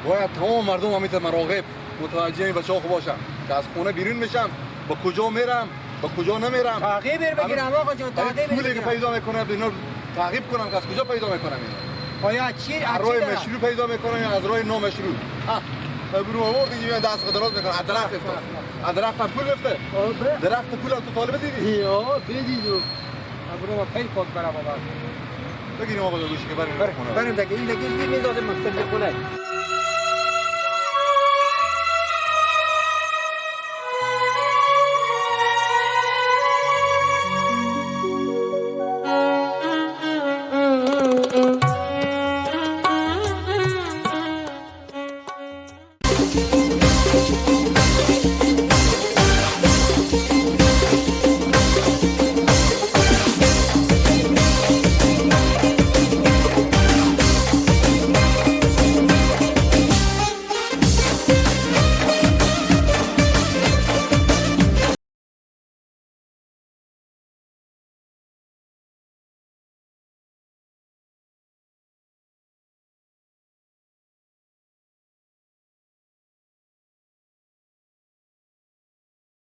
باید تمام مردم همیت مراقب متوجه این بچه‌ها خو باشم که از خونه بیرون میشم، با کجا میرم، با کجا نمیرم. تعقیب بگیرم آقا جان، تعقیب پولی که پیدا میکنه اینا تعقیب کنم که از کجا پیدا میکنم اینا. آیا چی از راه مشروع پیدا میکنم یا از راه نامشروع؟ ابرو آورد دیگه، دست دراز میکنه از درخت افتاد. از درخت پول میفته. درخت پول تو طالب دیدی؟ آه بدیدم. ابرو ما پی پاک برام آورد. بگیریم آقا گوشی که بریم خونه. بریم دیگه، این دیگه میندازیم مکتب خونه.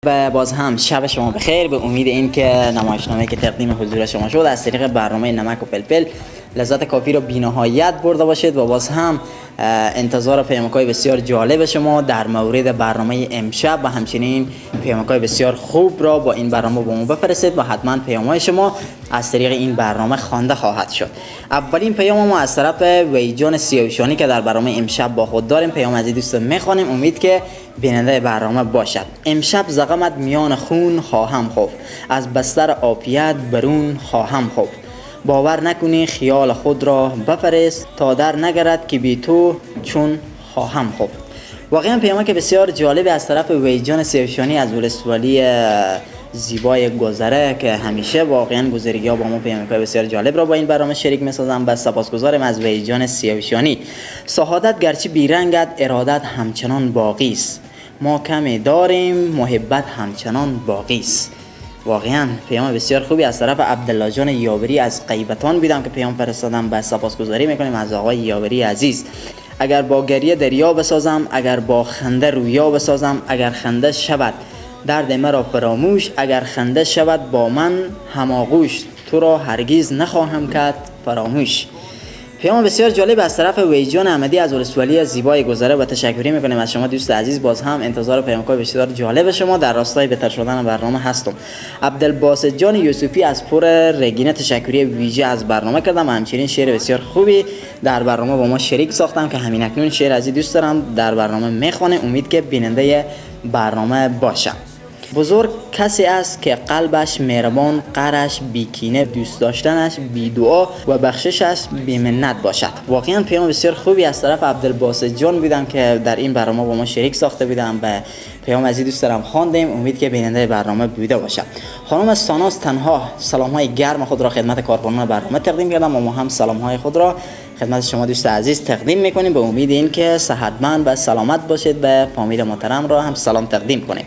و باز هم شب شما بخیر. به امید اینکه نمایشنامه که تقدیم حضور شما شد از طریق برنامه نمک و فلفل لذت کافی را بی‌نهایت برده باشید و باز هم انتظار پیامک‌های بسیار جالب شما در مورد برنامه امشب و همچنین پیامک‌های بسیار خوب را با این برنامه با ما بفرستید و حتما پیام‌های شما از طریق این برنامه خوانده خواهد شد. اولین پیام ما از طرف ویجان سیاوشانی که در برنامه امشب با خود داریم، پیام از دوست می‌خوانیم، امید که بیننده برنامه باشد. امشب زغمت میان خون خواهم خفت، از بستر عافیت برون خواهم خفت. باور نکنی خیال خود را بفرست، تا در نگرد که بی تو چون خواهم خفت. واقعا پیامک بسیار جالب از طرف ویجان سیوشانی از ولسوالی زیبای گذره که همیشه واقعا گذرگی ها با ما پیامک‌های بسیار جالب را با این برنامه شریک می‌سازم و سپاسگزارم از ویجان سیوشانی. سعادت گرچه بیرنگت، ارادت همچنان باقی است. ما کمی داریم، محبت همچنان باقی است. واقعا پیام بسیار خوبی از طرف عبدالله جان یاوری از غیبتان بیدم که پیام فرستادم و سپاسگزاری میکنیم از آقای یاوری عزیز. اگر با گریه دریا بسازم، اگر با خنده رویا بسازم، اگر خنده شود درد مرا فراموش، اگر خنده شود با من هماغوش، تو را هرگز نخواهم کرد فراموش. پیام بسیار جالب از طرف ویجان احمدی از ولسوالی زیبای گذره و تشکری میکنیم از شما دوست عزیز. باز هم انتظار پیام‌های بسیار جالب شما در راستای بهتر شدن برنامه هستم. عبدالباسط جان یوسفی از پور رگینه تشکری ویژه از برنامه کردم و همچنین شعر بسیار خوبی در برنامه با ما شریک ساختم که همین اکنون شعر از دوست دارم در برنامه میخوانه، امید که بیننده برنامه باشم. بزرگ کسی است که قلبش مهربان، قرش بیکینه، دوست داشتنش بی دعا و بخششش بی منت باشد. واقعا پیام بسیار خوبی از طرف عبدالباسط جان بودم که در این برنامه با ما شریک ساخته بودم و پیام از دوست دارم خواندیم، امید که بیننده برنامه بوده باشد. خانم ساناز تنها سلام های گرم خود را خدمت کارکنان برنامه تقدیم کردم و ما هم سلام های خود را خدمت شما دوست عزیز تقدیم میکنیم به امید اینکه صحتمند و سلامت باشید و فامیل محترم را هم سلام تقدیم کنیم.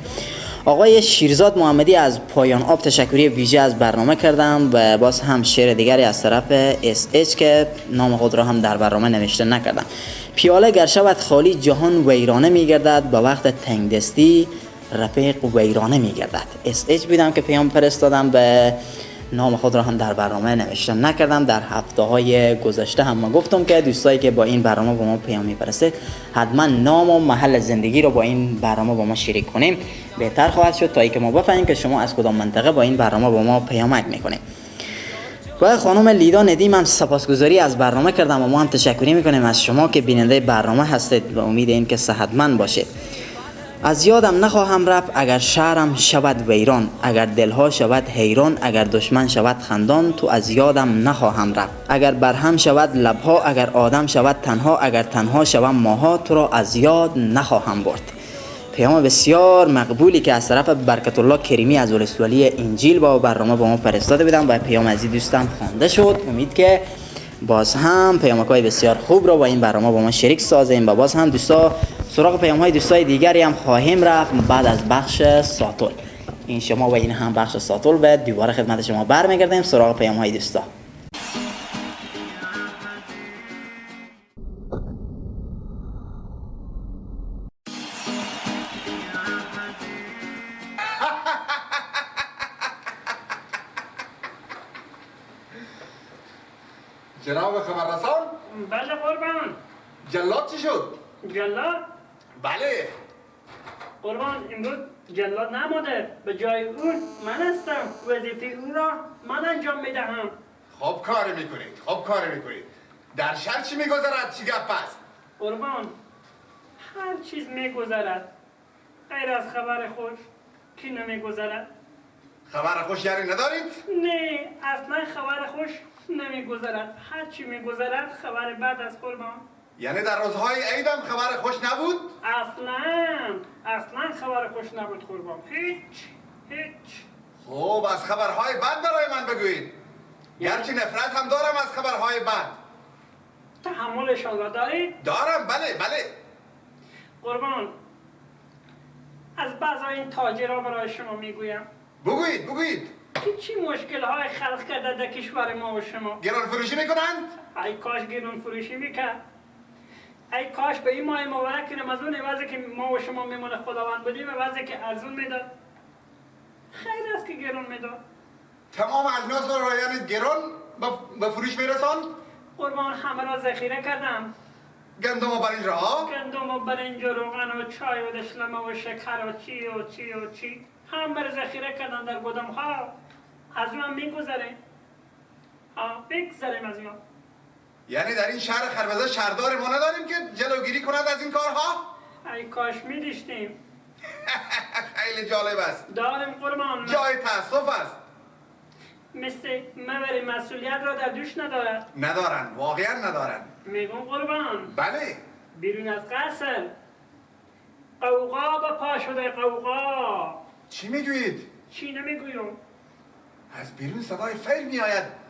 آقای شیرزاد محمدی از پایان آب تشکری ویژه از برنامه کردم و باز هم شعر دیگری از طرف SH که نام خود را هم در برنامه نوشته نکردم. پیاله گر شود خالی جهان ویرانه میگردد، به وقت تنگدستی رفیق ویرانه میگردد. SH بودم که پیام فرستادم به نام خود را هم در برنامه نوشته نکردم. در هفته های گذشته هم ما گفتم که دوستایی که با این برنامه با ما پیام میفرستید حتما نام و محل زندگی رو با این برنامه با ما شریک کنیم، بهتر خواهد شد تا اینکه ما بفهمیم که شما از کدام منطقه با این برنامه با ما پیامک میکنیم. و خانم لیدا ندیم هم سپاسگزاری از برنامه کردم و ما هم تشکری میکنیم از شما که بیننده برنامه هستید و امید این که صحتمند باشید. از یادم نخواهم رفت اگر شهرم شود ویران، اگر دلها شود حیران، اگر دشمن شود خندان، تو از یادم نخواهم رفت. اگر برهم شود لبها، اگر آدم شود تنها، اگر تنها شوم ماها، تو را از یاد نخواهم برد. پیام بسیار مقبولی که از طرف برکت الله کریمی از ولسوالی انجیل با برنامه با ما فرستاده بودم و پیام از این دوستم خوانده شد. امید که باز هم پیامک‌های بسیار خوب را با این برنامه با ما شریک سازیم و باز هم دوستا سراغ پیام‌های دوستای دیگری هم خواهیم رفت بعد از بخش ساتول. این شما و این هم بخش ساتول و دوباره خدمت شما برمیگردیم سراغ پیام‌های دوستا. جناب خبررسان؟ بله قربان. جلاد چی شد؟ جلاد؟ بله قربان، امروز جلاد نماده، به جای اون من هستم، وظیفه او را من انجام میدهم. خب کار میکنید، خب کار میکنید. در شهر چی میگذرد؟ چی گپ است؟ قربان هر چیز میگذرد غیر از خبر خوش که نمیگذرد. خبر خوش یعنی ندارید؟ نه اصلا خبر خوش نمیگذرد، هر چی میگذرد خبر بد از قربان. یعنی در روزهای عیدم خبر خوش نبود؟ اصلا خبر خوش نبود قربان، هیچ هیچ. خب از خبرهای بد برای من بگویید. گرچه نفرت هم دارم از خبرهای بد. تحملشان را دارید؟ دارم بله بله. قربان از بعض این تاجرها برای شما میگویم. بگویید بگویید. که چی مشکل های خلق کرده در کشور ما و شما؟ گران فروشی میکنند؟ ای کاش گران فروشی میکرد. ای کاش به این ماه مبارک رمضان عوضی که ما و شما میمون خداوند بودیم عوضی که ارزون میداد. خیر است که گران میداد. تمام اجناس را یعنی گران به فروش میرساند؟ قربان همه را ذخیره کردم. گندم و برنج را؟ گندم و برنج و روغن و چای و دشلمه و شکر و چی و چی و چی همه را ذخیره کردن در گودام ها. از اون هم میگذره. بگذریم از اون. یعنی در این شهر خربزه شهردار ما نداریم که جلوگیری کند از این کارها؟ ای کاش می‌داشتیم. خیلی جالب است. داریم قربان. جای تأسف است. مثل مبری مسئولیت را در دوش ندارد. ندارن، واقعا ندارن. میگم قربان. بله. بیرون از قصر قوقا به پا شده، قوقا. چی میگویید؟ چی نمیگویم. از بیرون صدای فیر میآید.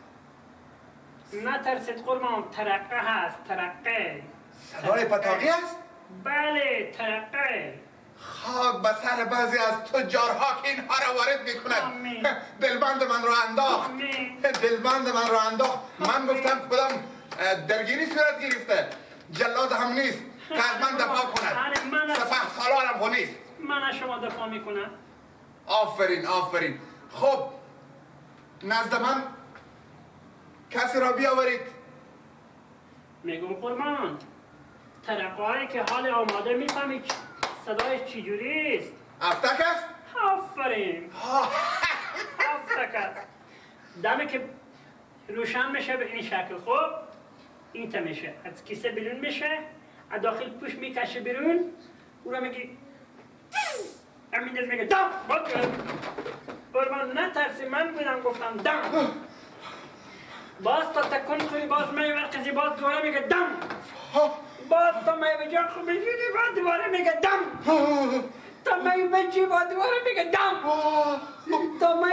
نترسید قربان، ترقه هست، ترقه. صدای پتاقی است؟ بله ترقه. خاک به سر بعضی از تجارها که اینها را وارد میکنند. دلبند من را انداخت. دلبند من را انداخت. من گفتم کدام درگیری صورت گرفته، جلاد هم نیست که از من دفاع کند، سپه سالارم خو نیست. من از شما دفاع میکنم. آفرین آفرین. خب نزد من کسی را بیاورید. میگم قربان ترقه که حال آماده میفهمی صدایش چجوری است؟ افتک است؟ آفرین افتک است. دمه که روشن میشه به این شکل، خب این تا میشه از کیسه بیرون میشه، از داخل پوش میکشه بیرون، او را میگی امینداز میگه دم. قربان نترسی، من بودم گفتم دم. باز تا تکون خوری، باز می ورقزی، باز دوباره میگه دم. باز تا می به جان خو میگیری، باز دوباره میگه دم. تا می بچی، باز دوباره میگه دم. تا می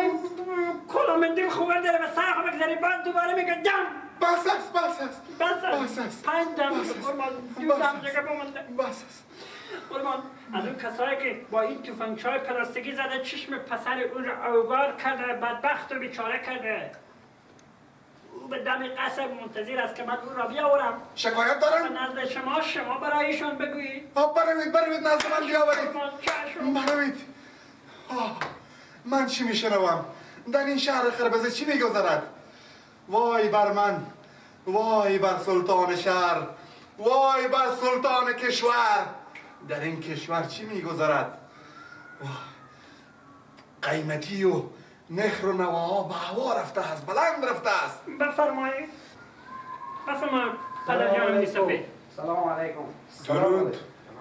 کلا مندیل خو داره به سر خو بگذاری، باز دوباره میگه دم. بس است بس است بس است. 5 دم قربان، 2 دم دیگه بمونده. بس است قربان. از اون کسایی که با این تفنگچای پلاستیکی زده چشم پسر اون رو اوگار کرده، بدبخت و بیچاره کرده. او به دم قصر منتظر است که من او را بیاورم. شکایت دارم؟ نزد شما، شما برایشان بگویید. بروید بروید نزد من بیاورید. بروید. من چی میشنوم؟ در این شهر خربزه چی میگذرد؟ وای بر من، وای بر سلطان شهر، وای بر سلطان کشور. در این کشور چی میگذرد؟ قیمتی و نخر و نواها به هوا رفته است، بلند رفته است. بفرمایید بفرمایید پدر جان سفید. سلام علیکم. درود.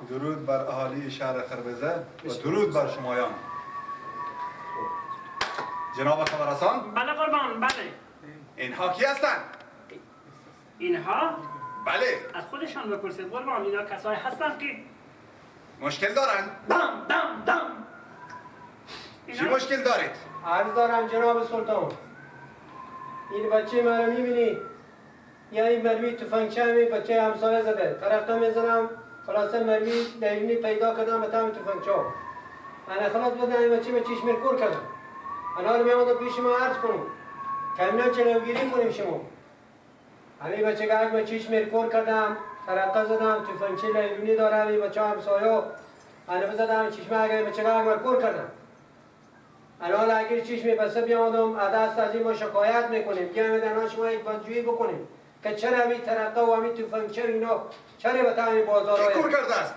درود بر اهالی شهر خربزه و درود بر شمایان. جناب خبررسان؟ بله قربان، بله. اینها کی هستند؟ اینها؟ بله. از خودشان بپرسید قربان، اینا کسایی هستند که مشکل دارند؟ دم دم دم. چی مشکل دارید؟ عرض دارم جناب سلطان، این بچه من رو میبینی؟ یا این مرمی تفنگچه همین بچه همسایه زده، طرفتا میزنم، خلاصه مرمی لیلونی پیدا کردم به تام تفنگچه. انا خلاص بدن این بچه به چشم کور کردم. انا رو میامدم پیش ما عرض کنم که اینا جلوگیری کنیم شما. همین بچه که به چشم کور کردم، طرفتا زدم، تفنگچه لیلونی دارم، این بچه همسایه انا بزدم چشم اگه بچه که کور کردم. الان اگر چشمی بسته بیامدم دست از این ما شکایت میکنیم، بیامد الان شما یک بازجویی بکنیم که چرا همین ترقه و همین تفنگچه اینا چرا به تمام بازارهای کی کور کرده است؟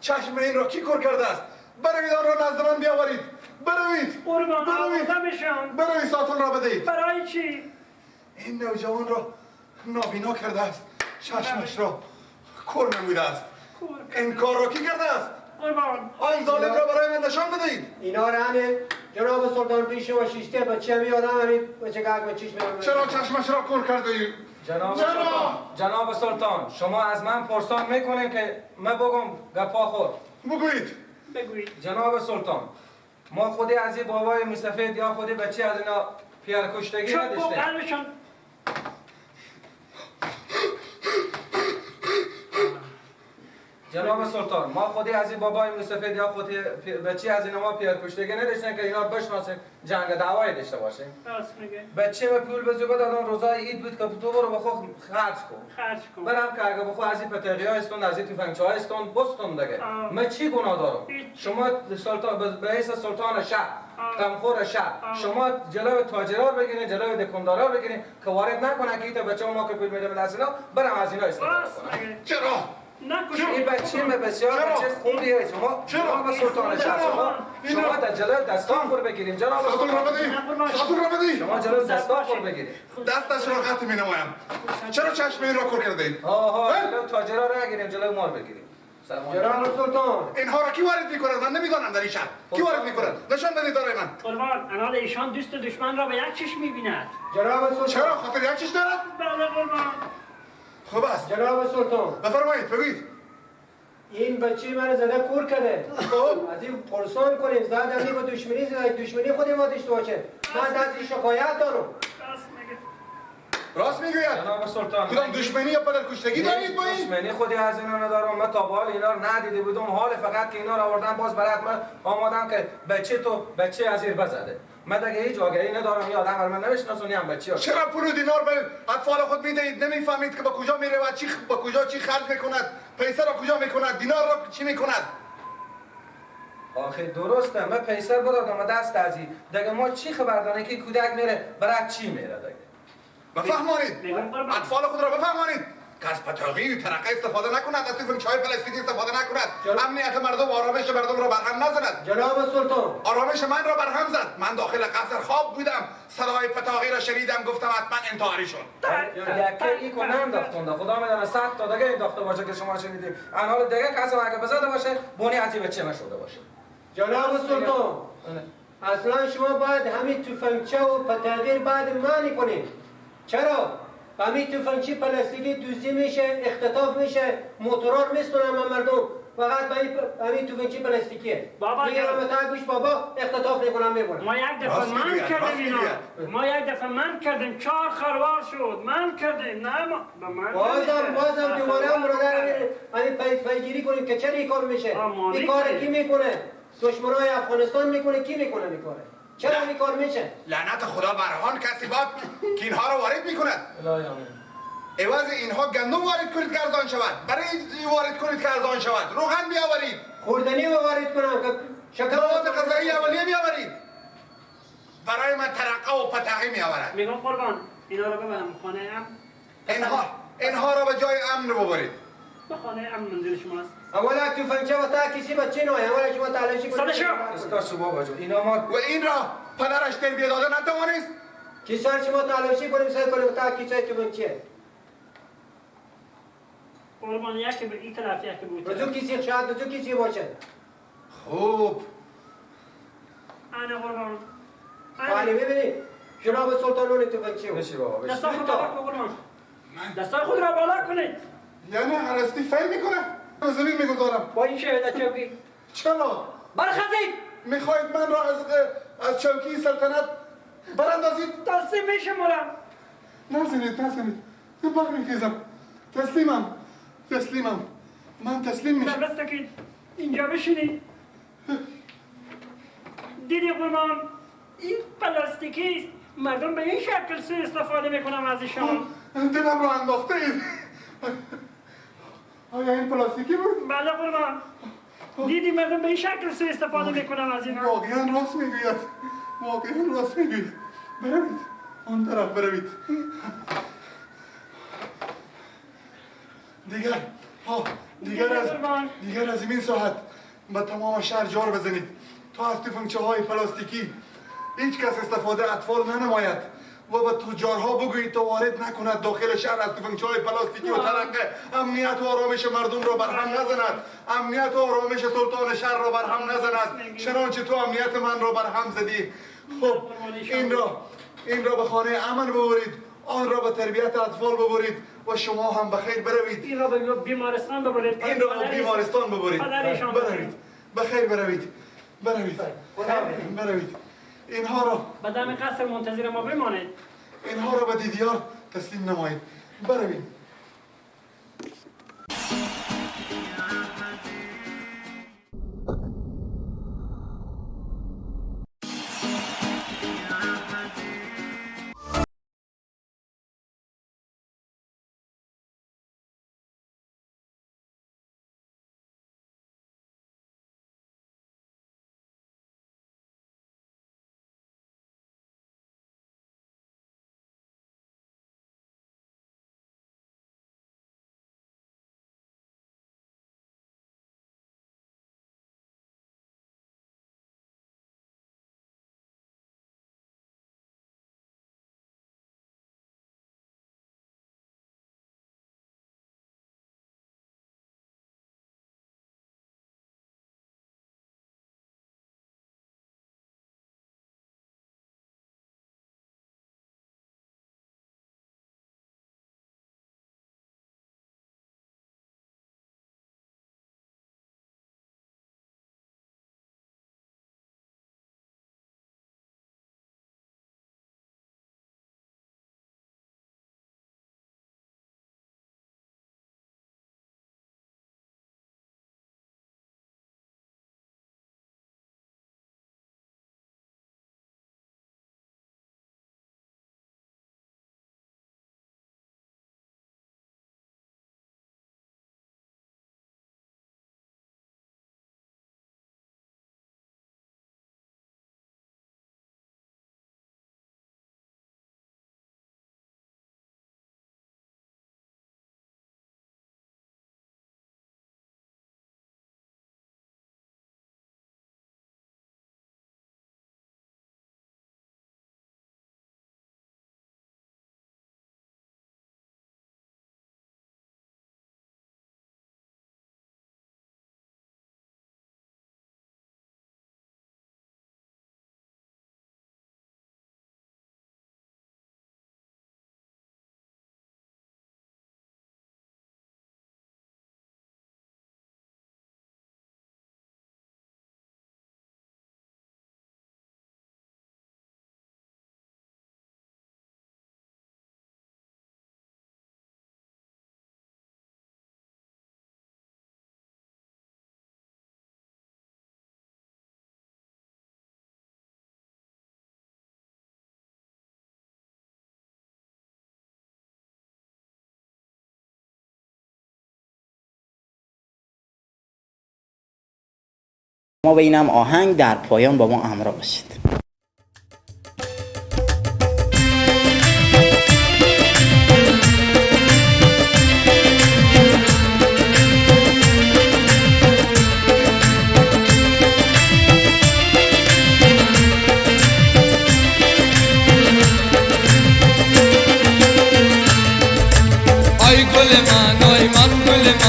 چشم این را کی کور کرده است؟ بروید آن را نزد من بیاورید. بروید. قربان آوردمشان. بروید ساتون را بدهید. برای چی؟ این نوجوان را نابینا کرده است، چشمش را کور نموده است. این کار را کی کرده است؟ قربان آن ظالم را برای من نشان بدهید. اینا را همه جناب سلطان پیش و شیشته بچه همی آدم همی بچه گگ به چشم. چرا چشمش را کور کرده ای؟ جناب سلطان، شما از من پرسان میکنین که من بگم گپا خور. بگویید. بگویید. جناب سلطان، ما خودی از این بابای مصطفی یا خودی بچه از اینا پیرکشتگی نداشتیم. جناب سلطان، ما خودی از این بابای مصطفی یا خودی بچه از اینا ما پیرکشتگی نداشتیم که اینا بشناسیم، جنگ دعوایی داشته باشیم. راست میگه. بچه به پول به زوبه دادن، روزای عید بود که تو برو بخو خرج کن. خرج کن. برم که اگه بخو از این پتاقی هستون، از این تفنگچه هستون، بستون دیگه. من چی گناه دارم؟ شما سلطان به حیث سلطان شهر، غمخور شهر، شما جلو تاجرا بگیرین، جلو دکاندارا بگیرین که وارد نکنه که ایتا بچه ما که پول میده به دست اینا، برم از اینا استفاده کنم. چرا؟ این بچه من بسیار بچه خوبیه. شما جناب سلطان شهر، شما در جلوی دستان خور بگیریم. جناب ساتون را بدهید. ساتون را بدهید. شما جلوی دستان خور بگیریم. دستش را قطع می نمایم. چرا چشم این را کور کرده اید؟ آها، جلوی تاجرا را نگیریم، جلوی مار بگیریم. جناب سلطان، اینها را کی وارد می‌کند؟ من نمی‌دانم در این شهر کی وارد می‌کند. نشان بدهید برای من. قربان، انال ایشان دوست و دشمن را به یک چشم می‌بیند. جناب سلطان، چرا خاطر یک چشم دارد؟ بله قربان. خوب است. جناب سلطان، بفرمایید، بگویید. این بچه من زده کور کرده. خب از این پرسان کنیم، زده از این با دشمنی زده، دشمنی خود ما داشته باشه. من از شکایت دارم. راست میگه. راست میگوید. جناب سلطان، کدام دشمنی یا پدر کشتگی دارید با این؟ دشمنی خودی از اینا ندارم. من تا به حال اینا رو ندیده بودم. حال فقط که اینا رو آوردن باز برات من آمادم که بچه تو بچه از این بزده. من دیگه هیچ آگهی ندارم، یه آدم من نمیشناسم، هم بچه. چرا پول و دینار به اطفال خود میدهید؟ نمیفهمید که با کجا میره و چی با کجا چی خرج میکند، پیسه را کجا میکند، دینار را چی میکند؟ آخه درسته، من پیسه بدادم دست از این دیگه. ما چی خبر داریم که کودک میره برای چی میره دیگه؟ بفهمانید اطفال خود را، بفهمانید که از پتاقی و ترقه استفاده نکند، از تفنگچه‌های پلاستیکی استفاده نکند، امنیت مردم و آرامش مردم را برهم نزند. جناب سلطان، آرامش من را برهم زد. من داخل قصر خواب بودم، صدای پتاقی را شنیدم، گفتم حتما انتحاری شد. یکی ایکو ننداختونده، خدا میدونه 100 تا دیگه انداخته باشه که شما شنیدید. حالا دیگه کسی اگه بزده باشه، بونی عجیب چه نشده باشه. جناب سلطان، اصلا شما باید همین تفنگچه و پتاقی باید منع کنید. چرا؟ همین تفنگچی پلاستیکی دزدی میشه، اختطاف میشه، موتورار میستونن مردم. فقط با همین تفنگچی پلاستیکیه. بابا میگیرم به تا گوش بابا اختطاف میکنم میبرم. ما یک دفعه من کردیم اینا. ما یک دفعه من کردیم، 4 خروار شد. من کردیم. نه ما من بازم دوباره برادر همین پیگیری کنیم که چرا این کار میشه؟ این کار کی میکنه؟ دشمنای افغانستان میکنه، کی میکنه این کاره؟ چرا این کار میشه؟ لعنت خدا بر آن کسی باد که اینها را وارد میکند. عوض اینها گندم وارد کنید که ارزان شود، برای وارد کنید که ارزان شود، روغن بیاورید، خوردنی وارد کنم که شکر، مواد غذایی اولیه بیاورید. برای من ترقه و پتاقی میآورد. میگم قربان اینا رو ببرم خانه امن. اینها را به جای امن ببرید. به خانه امن منزل شماست. اولا تفنگچه و تا کسی بچه نه، اولا شما تلاشی کنید. صدا شو. استاد بابا جون اینا ما و این را پدرش تربیه داده نتوانست. کی سر شما تلاشی کنیم سعی کنیم تا کسی تفنگچه. قربان یکی به این طرف یکی بود. بزو کسی شاید بزو کسی باشه. خوب. انا قربان. بله ببینید جناب سلطانون تفنگچی. بشی بابا بشی. دستای خود را قربان. دستای خود را بالا کنید. یعنی عرستی فیل میکنه؟ به زمین میگذارم. با این شهادت چوکی. چرا؟ برخیزید. میخواید من را از چوکی سلطنت براندازید؟ تسلیم میشمارم. نزنید نزنید. برمیخیزم. تسلیمم. تسلیمم. من تسلیم میشم. بس اینجا بشینید. دیدی قربان این پلاستیکی است. مردم به این شکل سوء استفاده میکنم از ایشان. دلم رو انداخته اید. آیا این پلاستیکی بود؟ بله قربان. دیدی مردم به این شکل سوء استفاده میکنم از اینا. واقعا راست میگوید. واقعا راست میگوید. بروید آن طرف بروید. دیگر ها دیگر از این ساعت به تمام شهر جار بزنید تا از تفنگچه های پلاستیکی هیچ کس استفاده اطفال ننماید و به تجارها بگویید تا وارد نکند داخل شهر از تفنگچه های پلاستیکی و ترقه. امنیت و آرامش مردم را برهم نزند. امنیت و آرامش سلطان شهر را برهم نزند چنانچه تو امنیت من را برهم زدی. خب این را به خانه امن ببرید، آن را به تربیت اطفال ببرید و شما هم به خیر بروید. این را به بیمارستان ببرید. این را به بیمارستان ببرید. بروید. به خیر بروید. بروید. بروید. اینها را به دم قصر منتظر ما بمانید. اینها را به دیدیار تسلیم نمایید. بروید. ما به اینم آهنگ در پایان با ما همراه باشید. آی گل من، آی مقبول من،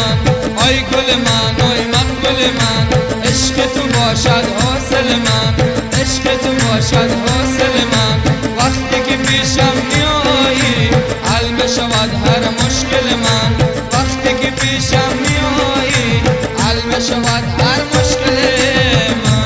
گل من، آی مقبول من، عشق تو باشد حاصل من، عشق تو باشد حاصل من. وقتی که پیشم میایی حل بشود هر مشکل من، وقتی که پیشم میایی حل بشود هر مشکل من.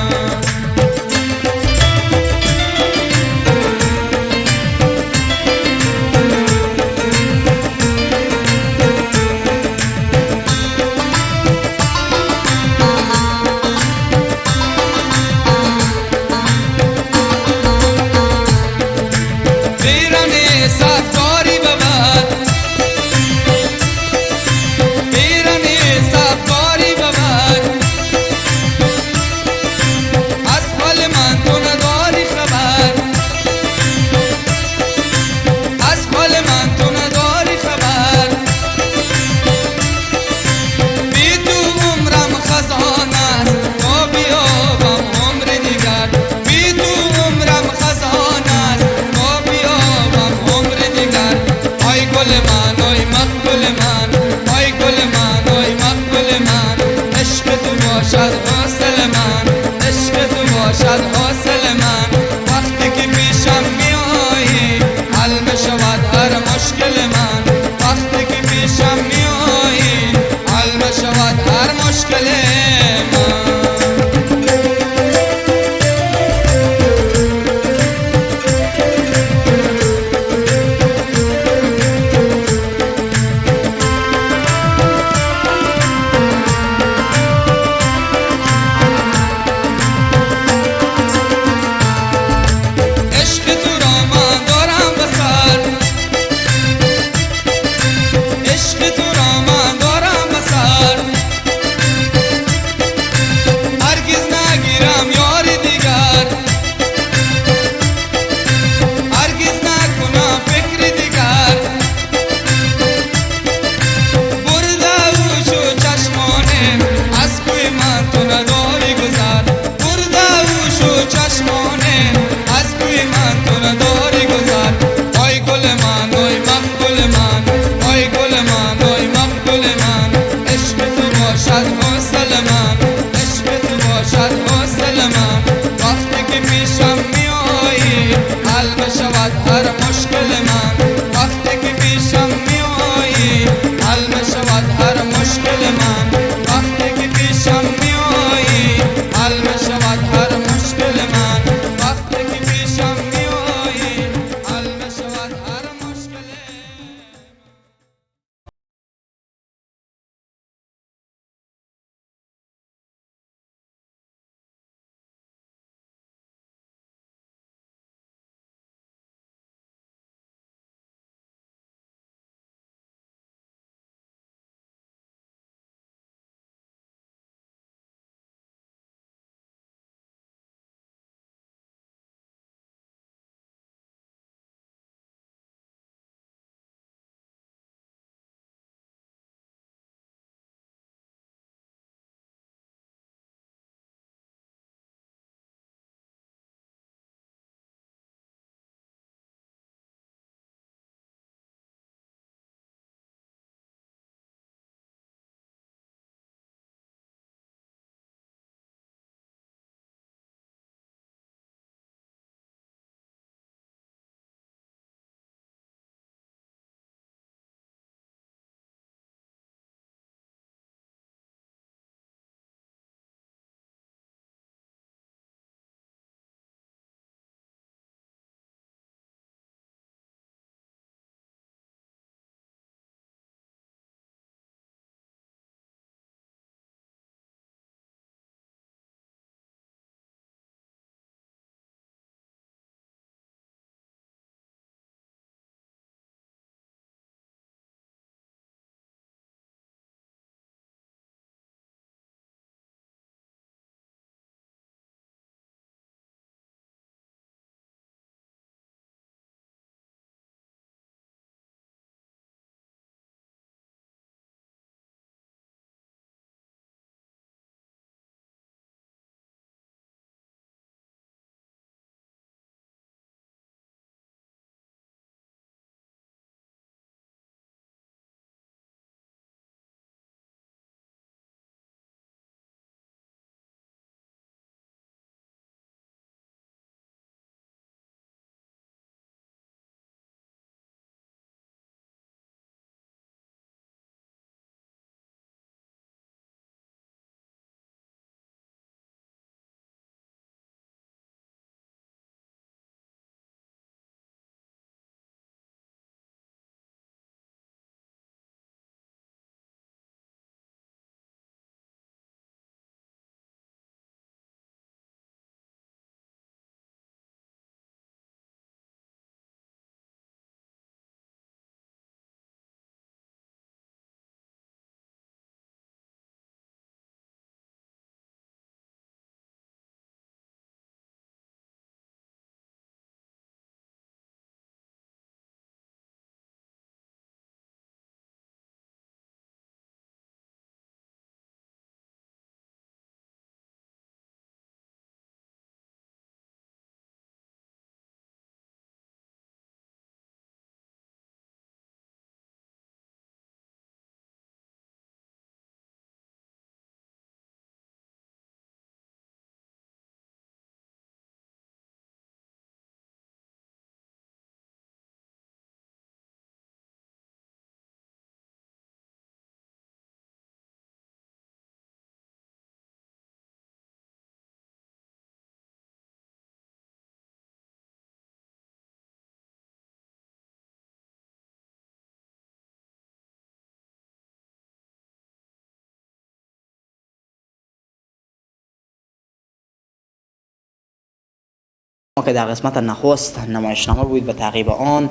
که در قسمت نخست نمایشنامه بود به تعقیب آن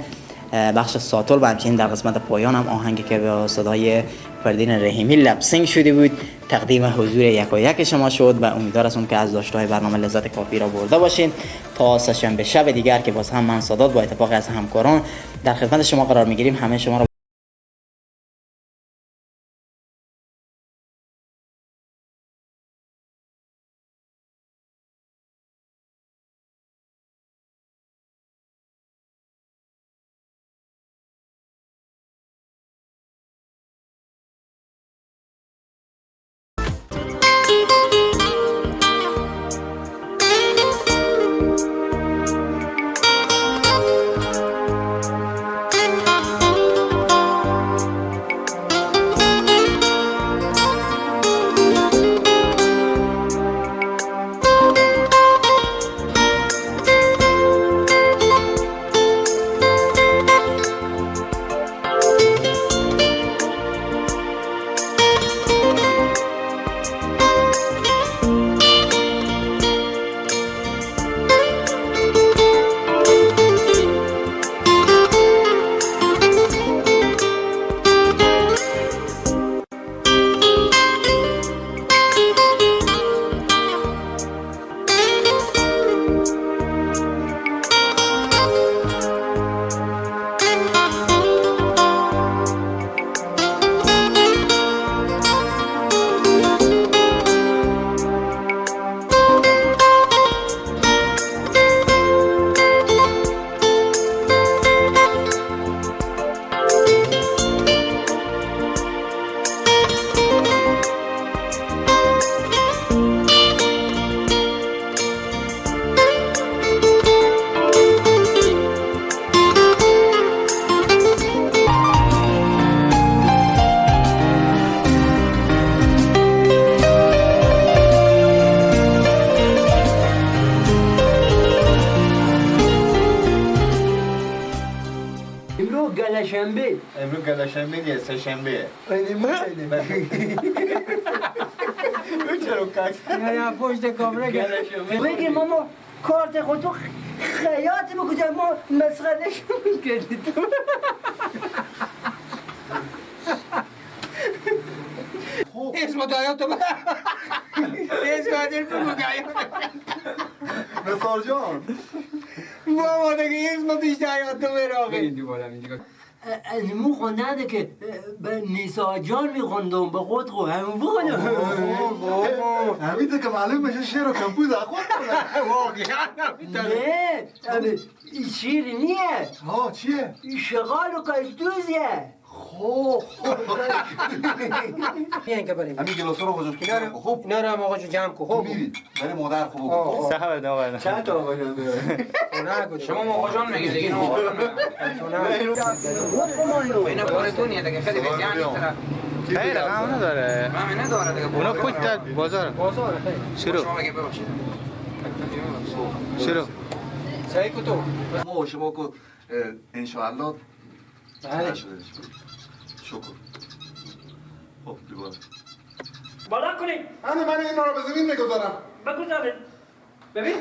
بخش ساتور و همچنین در قسمت پایان هم آهنگی که به صدای فردین رحیمی لپسینگ شده بود تقدیم حضور یکایک شما شد و امیدوار هستم که از داشته‌های برنامه لذت کافی را برده باشین. تا سه‌شنبه شب دیگر که باز هم من سادات با اتفاق از همکاران در خدمت شما قرار میگیریم، همه شما را شنبه نیست، سه شنبه. چرا پشت کامره بگی ماما کارت خودتو خیاط بکجا ما مسخرهش میکردی تو. اسم دایاتو اسم دایاتو بگو. نثار جان بابا دیگه اسم پیش دایاتو براغه. مو خوندنه که به نیسا جان میخوندم به خود خو همون بخوندم. همین که معلوم میشه شعر و کمپوز خود نه شعر نیه. ها چیه؟ شغال و کشتوزیه. خب همین گلاسا رو آقا جان خب اینا رو هم آقا جان جمع کن. خب میرید برای مادر. خوب صاحب داور چند تا آقا جان داره؟ شما آقا جان میگید دیگه. آقا جان اینا بارتونیه دیگه، خیلی بیان نیست. خیر غم نداره، غم نداره دیگه. اونا پشت بازار شروع شما بگید ببخشید شروع سعی کو تو ما شما کو ان شاء الله. بله شکر. خب دوباره بالا کنید. من اینا رو به زمین میگذارم. بگذارید. ببین